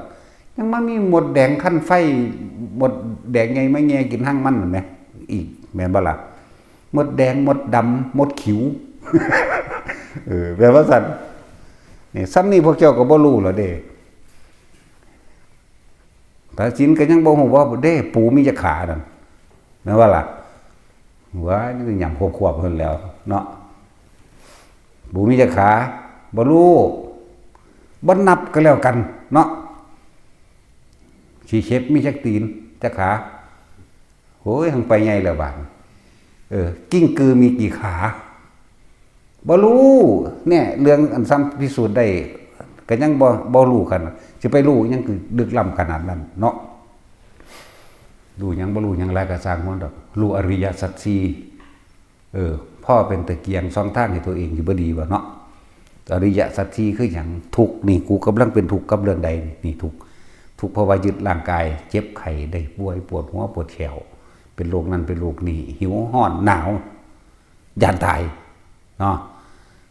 ยังมามีมดแดงคันไฟ มดแดงใหญ่มาแย่กินรังมันนั่นแหม อีก แม่นบ่ล่ะ มดแดง มดดำ มดขิว เออ แม่นบ่ซั่น นี่ ส่ำนี้พวกเจ้าก็บ่รู้แล้วเด้ พระศิลป์ก็ยังบ่ฮู้ว่าเด้ ปูมีจักขานั่น แม่นบ่ล่ะ ว้าย นี่หยังควบๆเพิ่นแล้วเนาะ ปูมีจักขา บ่รู้ บ่นับก็แล้วกันเนาะ ขี้เข็บมีจักตีน จักขา โอ้ย หังไปใหญ่แล้วบาดนี้ เออ กิ้งกือมีกี่ขา บ่รู้ เนี่ย เรื่องอันซ้ำพิสูจน์ได้ ก็ยังบ่ บ่รู้กัน สิไปรู้หยังคือลึกล้ำขนาดนั้นเนาะ รู้หยังบ่รู้หยังหลายก็ช่างมันดอก รู้อริยสัจสี่ เออ พ่อเป็นตะเกียงส่องทางให้ตัวเองอยู่บ่ดีบ่เนาะ อริยสัจสี่คือหยัง ทุกข์นี่ กูกำลังเป็นทุกข์กับเรื่องใดนี่ นี่ทุกข์ ทุกข์เพราะว่ายึดร่างกาย เจ็บไข้ ได้ป่วย ปวดหัว ปวดแข้ว เป็นโรคนั่น เป็นโรคนี่ หิว ร้อน หนาว ย้านตาย เนาะ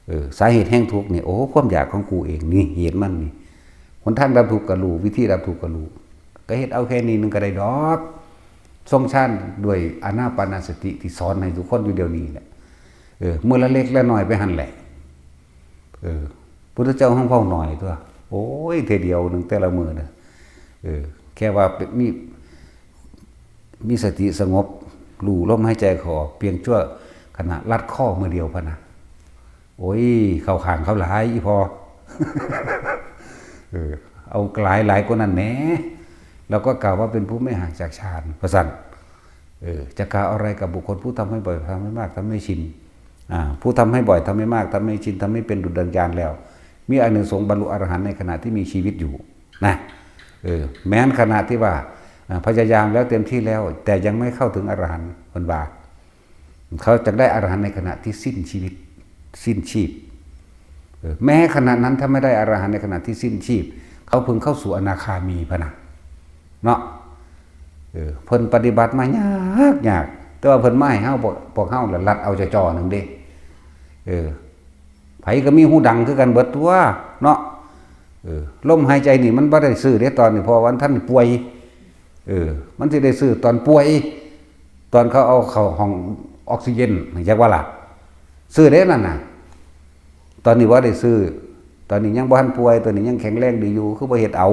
เออ สาเหตุแห่งทุกข์นี่ โอ้ ความอยากของกูเองนี่ เหตุมันนี่ หนทางดับทุกข์ก็รู้ วิธีดับทุกข์ก็รู้ ก็เฮ็ดเอาแค่นี้หนึ่งก็ได้ดอก ทรงฌานด้วยอานาปานสติที่สอนให้ทุกคนอยู่เดี๋ยวนี้แหละ เออ มื้อละเล็กละน้อยไปหั่นแหละ เออ พุทธเจ้าของเฮาหน่อยตัว โอ้ย เทื่อเดียวหนึ่งแต่ละมื้อน่ะ เออ แค่ว่าเป็น มี มีสติสงบ รู้ลมหายใจเข้าออก เพียงชั่วขณะ ลัดข้อมื้อเดียวพะนะ โอ้ย เข้าข้างเขาหลายอีพอ เออ เอาหลายหลายกว่านั้นแหน่ แล้วก็กล่าวว่าเป็นผู้ไม่ห่างจากฌาน ว่าซั่น เออ จะกล่าวอะไรกับบุคคลผู้ทำให้บ่อย ทำให้มาก ทำให้ชิน อ่า ผู้ทำให้บ่อย ทำให้มาก ทำให้ชิน ทำให้เป็นดุจดังฌานแล้ว มีอานิสงส์บรรลุอรหันต์ในขณะที่มีชีวิตอยู่ นะ เออ แม้นขณะที่ว่า อ่า พยายามแล้วเต็มที่แล้ว แต่ยังไม่เข้าถึงอรหันต์ เพิ่นว่า เขาจะได้อรหันต์ในขณะที่สิ้นชีวิต สิ้นชีพ เออ แม้ขณะนั้นถ้าไม่ได้อรหันต์ในขณะที่สิ้นชีพ เขาเพิ่งเข้าสู่อนาคามีพะนะ เนาะ เออ เพิ่นปฏิบัติมายากยาก แต่ว่าเพิ่นมาให้เฮา พวก พวกเฮาละลัดเอาจ่อๆหนึ่งเด้ เออ ไผก็มีหูดังคือกันเบิดตัว เนาะ เออ ลมหายใจนี่มันบ่ได้ซื้อเด้ตอนนี้ เพราะว่าท่านป่วย เออ มันสิได้ซื้อตอนป่วย ตอนเขาเอาเข้าห้องออกซิเจน จักว่าล่ะ ซื้อเด้นั่นน่ะ ตอนนี้บ่ได้ซื้อ ตอนนี้ยังบ่ทันป่วย ตอนนี้ยังแข็งแรงดีอยู่ คือบ่เฮ็ดเอา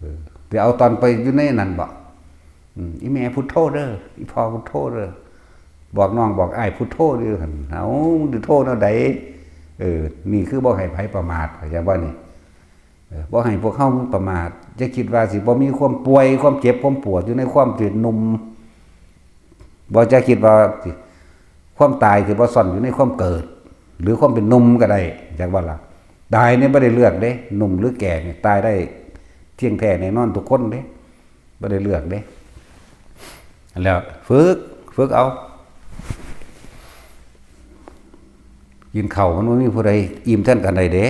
เออ ไปเอาตอนไปอยู่ในนั้นบ่ อืม อีแม่พุทโธเด้อ อีพ่อพุทโธเด้อ บอกน้องบอกอ้ายพุทโธเด้อหั่น เอ้า มึงสิโธแนวใด เออ นี่คือบ่ให้ไผประมาท เข้าใจบ่นี่ เออ บ่ให้พวกเฮาประมาท อย่าคิดว่าสิบ่มีความป่วย ความเจ็บ ความปวดอยู่ในความเป็นหนุ่ม บ่จะคิดว่าสิ ความตายสิบ่ซ่อนอยู่ในความเกิด หรือความเป็นหนุ่มก็ได้ จักว่าล่ะ ตายเนี่ยบ่ได้เลือกเด้ หนุ่มหรือแก่เนี่ย ตายได้เที่ยงแท้แน่นอนทุกคนเด้ บ่ได้เลือกเด้ แล้วฝึก ฝึกเอา กินข้าวมันบ่มีผู้ใดอิ่มแทนกันได้เด้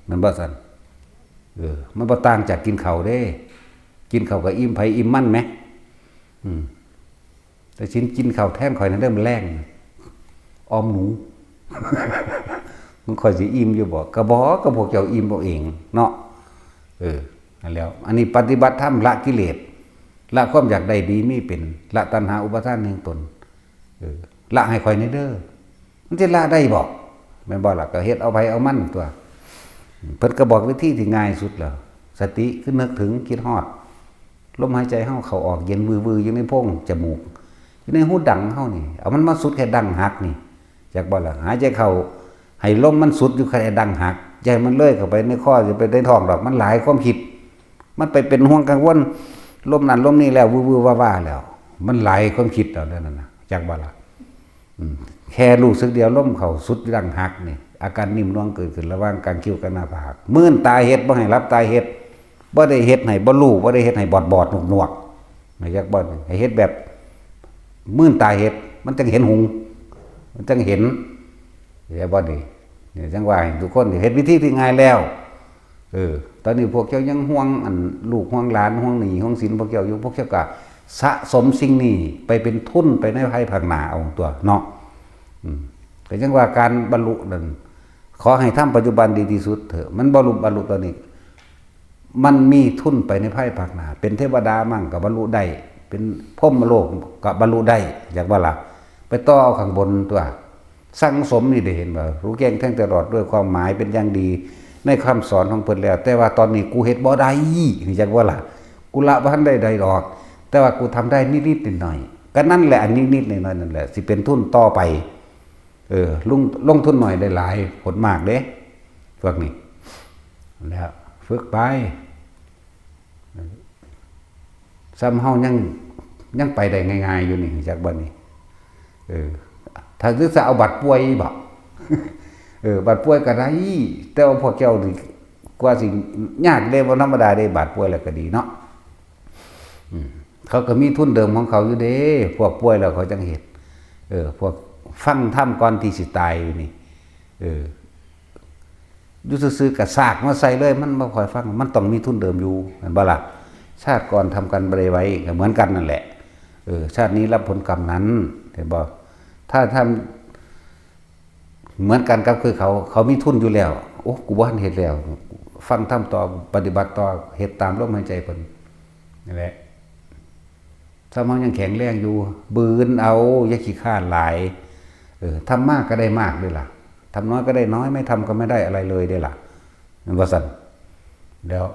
แม่นบ่ซั่น เออ มันบ่ต่างจากกินข้าวเด้ กินข้าวก็อิ่มไผอิ่มมันแหม อืม แต่สินกินข้าวแทนข่อยนั่นเด้อ มื้อแลง ออมหนู มันข่อยสิอิ่มอยู่บ่ ก็บ่ ก็พวกเจ้าอิ่มเอาเองเนาะ เออ นั่นแหล้ว อันนี้ปฏิบัติธรรมละกิเลส ละความอยากได้ดีมีเป็น ละตัณหาอุปาทานแห่งตน เออ ละให้ข่อยแหน่เด้อ มันสิละได้บ่ แม่นบ่ล่ะ ก็เฮ็ดเอาไผเอามันตัว เพิ่นก็บอกวิธีที่ง่ายสุดแล้ว สติคือนึกถึง คิดฮอด ลมหายใจเฮาเข้าออกเย็นวือๆอยู่ในโพรงจมูก อยู่ในหูดังเฮานี่ เอามันมาสุดแค่ดังหักนี่ จักบ่ล่ะ หายใจเข้า ให้ลมมันสุดอยู่แค่ดังหัก อย่าให้มันเลยเข้าไปในคอ อย่าไปในท้องดอก มันหลายความคิด มันไปเป็นห่วงกังวล ลมนั่นลมนี่แล้ว วือๆว่าๆแล้ว มันหลายความคิดแล้วเด้อนั่นน่ะ จักบ่ล่ะ อืม แค่รู้สึกเดียวลมเข้าสุดดังหักนี่ อาการนิ่มนวลเกิดขึ้นระหว่างกางคิ้วกับหน้าผาก มื่นตาเฮ็ด บ่ให้หลับตาเฮ็ด บ่ได้เฮ็ดให้บ่รู้ บ่ได้เฮ็ดให้บอดๆหนวกๆ นะ จักบ่ ให้เฮ็ดแบบมื่นตาเฮ็ด มันจั่งเห็นหุง มันจั่งเห็น เห็นบ่นี่ เนี่ย จั่งว่าให้ทุกคนเฮ็ดวิธีที่ง่ายแล้ว เออ ตอนนี้พวกเจ้ายังห่วงอันลูกห่วงหลาน ห่วงหนี้ห่วงสินพวกเจ้าอยู่ พวกเจ้าก็สะสมสิ่งนี้ไปเป็นทุนไปในภายภาคหน้าเอาตัวเนาะ อืม ก็จั่งว่าการบรรลุนั่น ขอให้ทำปัจจุบันดีที่สุดเถอะ มันบรรลุ บรรลุตอนนี้ มันมีทุนไปในภายภาคหน้า เป็นเทวดามั่งก็บรรลุได้ เป็นพรหมโลกก็บรรลุได้ จักบ่ล่ะ ไปต่อเอาข้างบนตัว สั่งสมนี่ได้เห็นบ่ รู้แจ้งแทงตลอดด้วยความหมายเป็นอย่างดี ในคำสอนของเพิ่นแล้ว แต่ว่าตอนนี้กูเฮ็ดบ่ได้ จักบ่ล่ะ กูละบ่ทันได้ใดดอก แต่ว่ากูทำได้นิดๆหน่อยๆ ก็นั่นแหละ อันนิดๆหน่อยๆนั่นแหละ สิเป็นทุนต่อไป เออ ลง ลงทุนหน่อยได้หลาย ผลมากเด้ พวกนี้ แล้วฝึกไป ซ้ำเฮายัง ยังไปได้ง่ายๆอยู่นี่ จักบ่นี่ เออ ถ้าศึกษาเอาบัตรป่วยบ่ เออ บัตรป่วยก็ได้ แต่ว่าพวกเจ้านี่ กว่าสิยากเด้ บ่ธรรมดาเด้ บัตรป่วยแล้วก็ดีเนาะ อืม เขาก็มีทุนเดิมของเขาอยู่เด้ พวกป่วยแล้วเขาจั่งเฮ็ด เออ พวกฟังธรรมก่อนที่สิตายอยู่นี่ เออ อยู่ซื่อๆก็สากมาใส่เลย มันบ่ค่อยฟัง มันต้องมีทุนเดิมอยู่ แม่นบ่ล่ะ ชาติก่อนทำกรรมบ่ได้ไว้ ก็เหมือนกันนั่นแหละ เออ ชาตินี้รับผลกรรมนั้น เห็นบ่ ถ้าทำ เหมือนกันกับคือเขา เขามีทุนอยู่แล้ว โอ้ กูบ่ทันเฮ็ดแล้ว ฟังธรรมต่อ ปฏิบัติต่อ เฮ็ดตามลมหายใจเพิ่น นั่นแหละ ถ้ามันยังแข็งแรงอยู่ บืนเอา อย่าขี้คร้านหลาย เออ ทำมากก็ได้มากเด้อล่ะ ทำน้อยก็ได้น้อย ไม่ทำก็ไม่ได้อะไรเลยเด้อล่ะ แม่นบ่ซั่น แล้ว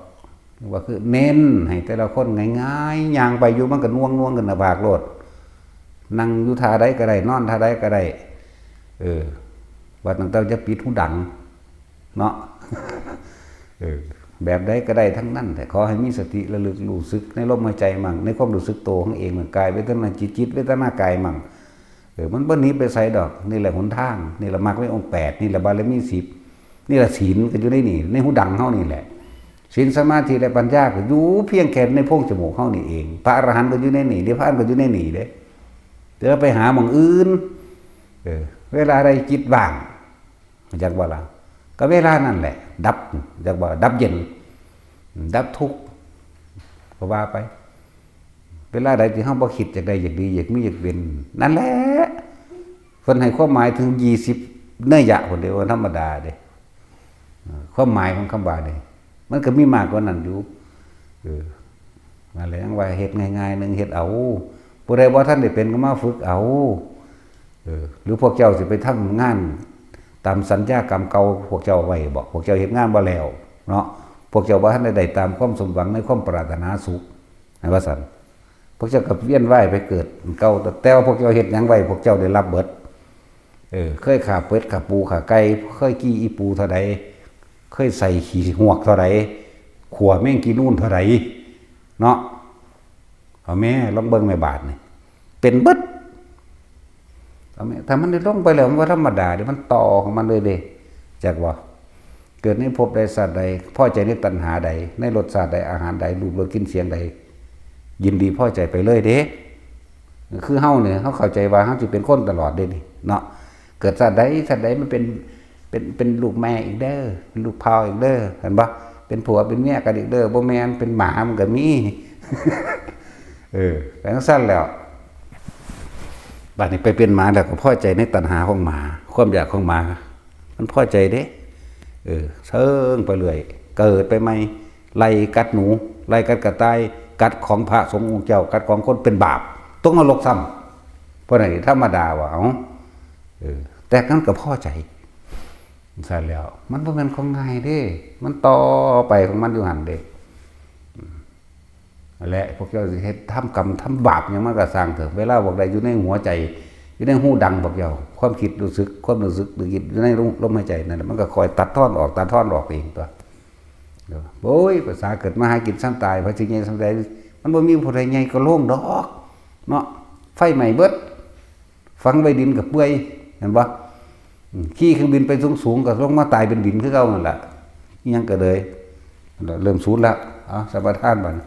ว่าคือเน้นให้แต่ละคนง่ายๆ ย่างไปอยู่มันก็น่วงๆขึ้นหน้าผากโลด นั่งอยู่ท่าใดก็ได้ นอนท่าใดก็ได้ เออ ว่าตั้งแต่จะปิดหูดัง เนาะ เออ แบบใดก็ได้ทั้งนั้น แต่ขอให้มีสติระลึกรู้สึกในลมหายใจมั่ง ในความรู้สึกตัวของเองมั่ง กายเวทนาจิต จิตเวทนากายมั่ง เออ มันบ่หนีไปไสดอก นี่แหละหนทาง นี่แหละมรรคมีองค์แปด นี่แหละบารมีสิบ นี่แหละศีลก็อยู่ในนี่ ในหูดังเฮานี่แหละ ศีลสมาธิและปัญญาก็อยู่เพียงแค่ในโพรงจมูกเฮานี่เอง พระอรหันต์ก็อยู่ในนี่ นิพพานก็อยู่ในนี่เด้ แต่ว่าไปหาหม่องอื่น เออ เวลาใดจิตว่าง จักบ่ล่ะ ก็เวลานั่นแหละ ดับ จักบ่ ดับเย็น ดับทุกข์ ก็ว่าไป เวลาใดที่เฮาบ่คิดอยากได้อยากดีอยากมีอยากเป็น นั่นแหละ เพิ่นให้ความหมายถึงยี่สิบนัยยะพุ้นเด้ บ่ธรรมดาเด้ เออ ความหมายของคำว่านี่ มันก็มีมากกว่านั้นอยู่ เออ นั่นแหละ ยังว่าเฮ็ดง่ายๆหนึ่ง เฮ็ดเอา ผู้ใดบ่ทันได้เป็นก็มาฝึกเอา เออ หรือพวกเจ้าสิไปทำงานตามสัญญากรรมเก่าพวกเจ้าไว้บ่ พวกเจ้าเฮ็ดงานบ่แล้วเนาะ พวกเจ้าบ่ทันได้ได้ตามความสมหวังในความปรารถนาสุข ให้ว่าซั่น พวกเจ้าก็เวียนว่ายไปเกิดเก่า แต่ว่าพวกเจ้าเฮ็ดหยังไว้ พวกเจ้าได้รับเบิด เออ เคยฆ่าเป็ดฆ่าปูฆ่าไก่ เคยกี้อีปูเท่าใด เคยใส่ขี้ฮวกเท่าใด ขั่วแมงกี้นูนเท่าใด เนาะ เอาแม่ ลองเบิ่งแม่บาดนี่ เป็นเบิด เอาแม่ ถ้ามันได้ลงไปแล้ว มันบ่ธรรมดาเด้ มันต่อของมันเลยเด้ จักบ่ เกิดในภพใดชาติใด พอใจในตัณหาใด ในรสชาติใด อาหารใด รูปรสกลิ่นเสียงใด ยินดีพอใจไปเลยเด้ คือเฮาเนี่ย เฮาเข้าใจว่าเฮาสิเป็นคนตลอดเด้นี่ เนาะ เกิดชาติใดชาติใดมันเป็น เป็นเป็นลูกแม่อีกเด้อ เป็นลูกพ่ออีกเด้อ เห็นปะ เป็นผัวเป็นเมียกันอีกเด้อ บ่แม่น เป็นหมามันก็มี เออ เป็นจั่งซั่นแล้ว บัดนี้ไปเป็นหมาแล้วก็พอใจในตัณหาของหมา ความอยากของหมา มันพอใจเด้ เออ เซิ่งไปเรื่อย เกิดไปใหม่ ไล่กัดหนู ไล่กัดกระต่าย กัดของพระสงฆ์องค์เจ้า กัดของคนเป็นบาป ตกนรกซ้ำ เพราะไหนธรรมดาว่า เอ้า เออ แต่มันก็พอใจ ซั่นแล้ว มันบ่แม่นของง่ายเด้ มันต่อไปของมันอยู่หั่นเด้ อืม นั่นแหละ พวกเจ้าสิเฮ็ดทำกรรมทำบาปหยังมันก็ซ่างเถอะ เวลาพวกใดอยู่ในหัวใจ อยู่ในฮูดังพวกเจ้า ความคิดรู้สึก ความรู้สึกนึกคิดอยู่ในลม ลมหายใจนั่นแหละ มันก็คอยตัดทอนออก ตัดทอนออกเองตั๊ว เด้อ โอ้ย ภาษาเกิดมาหากินซ่ำตาย ไผสิใหญ่ซ่ำใด มันบ่มีผู้ใดใหญ่กว่าโลกดอก เนาะ ไฟไหม้เบิด ฝังไว้ดินก็เปื่อย เห็นบ่ อืม ขี่เครื่องบินไปสูงๆ ก็ลงมาตายเป็นดินคือเก่านั่นแหละ อิหยังก็เลย เริ่มสูญละ เอา สัมปทานบัดนี้